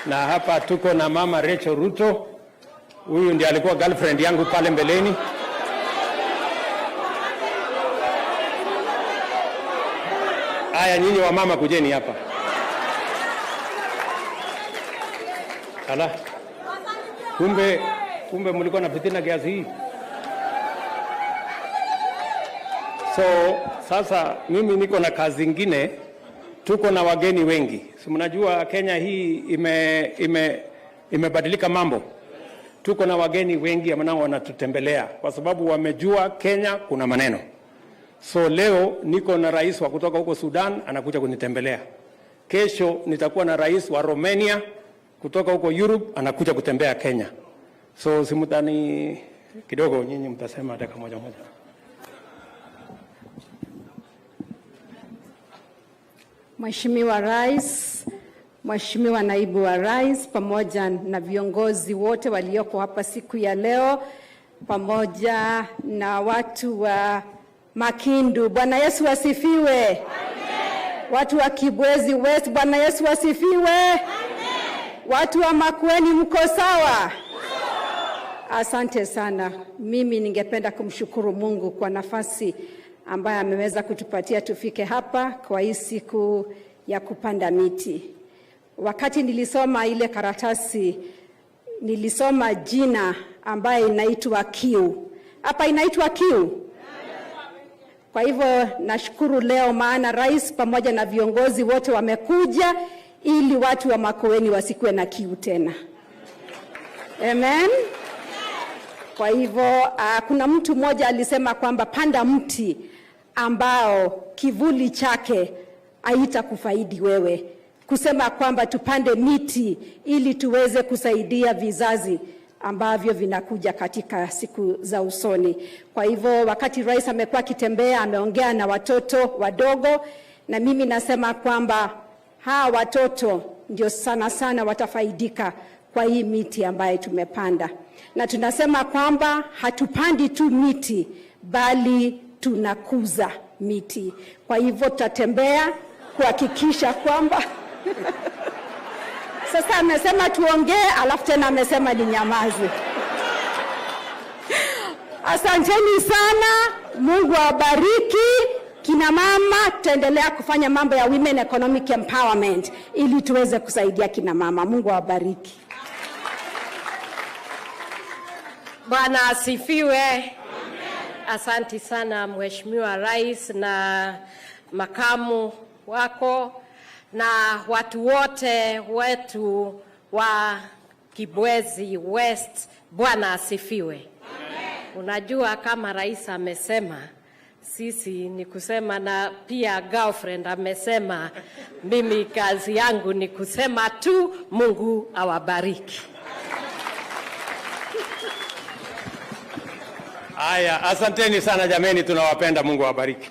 Na hapa tuko na mama Rachel Ruto, huyu ndiye alikuwa girlfriend yangu pale mbeleni. Haya, nyinyi wamama kujeni hapa. Ala, kumbe mlikuwa na fitina kiasi hii. So sasa mimi niko na kazi ingine, tuko na wageni wengi. Si mnajua Kenya hii imebadilika mambo. Tuko na wageni wengi ambao wanatutembelea kwa sababu wamejua Kenya kuna maneno. So leo niko na rais wa kutoka huko Sudan anakuja kunitembelea. Kesho nitakuwa na rais wa Romania kutoka huko Europe anakuja kutembea Kenya. So simutani kidogo, nyinyi mtasema dakika moja moja. Mheshimiwa Rais, Mheshimiwa Naibu wa Rais pamoja na viongozi wote walioko hapa siku ya leo pamoja na watu wa Makindu. Bwana Yesu asifiwe. Amen. Watu wa Kibwezi West, Bwana Yesu asifiwe. Amen. Watu wa Makueni mko sawa? Asante sana. Mimi ningependa kumshukuru Mungu kwa nafasi ambayo ameweza kutupatia tufike hapa kwa hii siku ya kupanda miti. Wakati nilisoma ile karatasi, nilisoma jina ambayo inaitwa kiu. Hapa inaitwa kiu. Kwa hivyo nashukuru leo, maana rais pamoja na viongozi wote wamekuja ili watu wa Makueni wasikuwe na kiu tena. Amen. Kwa hivyo kuna mtu mmoja alisema kwamba panda mti ambao kivuli chake haitakufaidi wewe. Kusema kwamba tupande miti ili tuweze kusaidia vizazi ambavyo vinakuja katika siku za usoni. Kwa hivyo wakati rais amekuwa akitembea, ameongea na watoto wadogo, na mimi nasema kwamba hawa watoto ndio sana sana watafaidika kwa hii miti ambayo tumepanda, na tunasema kwamba hatupandi tu miti bali tunakuza miti. Kwa hivyo tutatembea kuhakikisha kwamba sasa amesema tuongee, alafu tena amesema ninyamaze. Asanteni sana, Mungu awabariki. Kina mama, tutaendelea kufanya mambo ya women economic empowerment ili tuweze kusaidia kina mama. Mungu awabariki. Bwana asifiwe. Asanti sana Mheshimiwa Rais na makamu wako na watu wote wetu wa Kibwezi West. Bwana asifiwe. Unajua kama rais amesema, sisi ni kusema, na pia girlfriend amesema, mimi kazi yangu ni kusema tu, Mungu awabariki. Haya, asanteni sana jameni, tunawapenda. Mungu awabariki.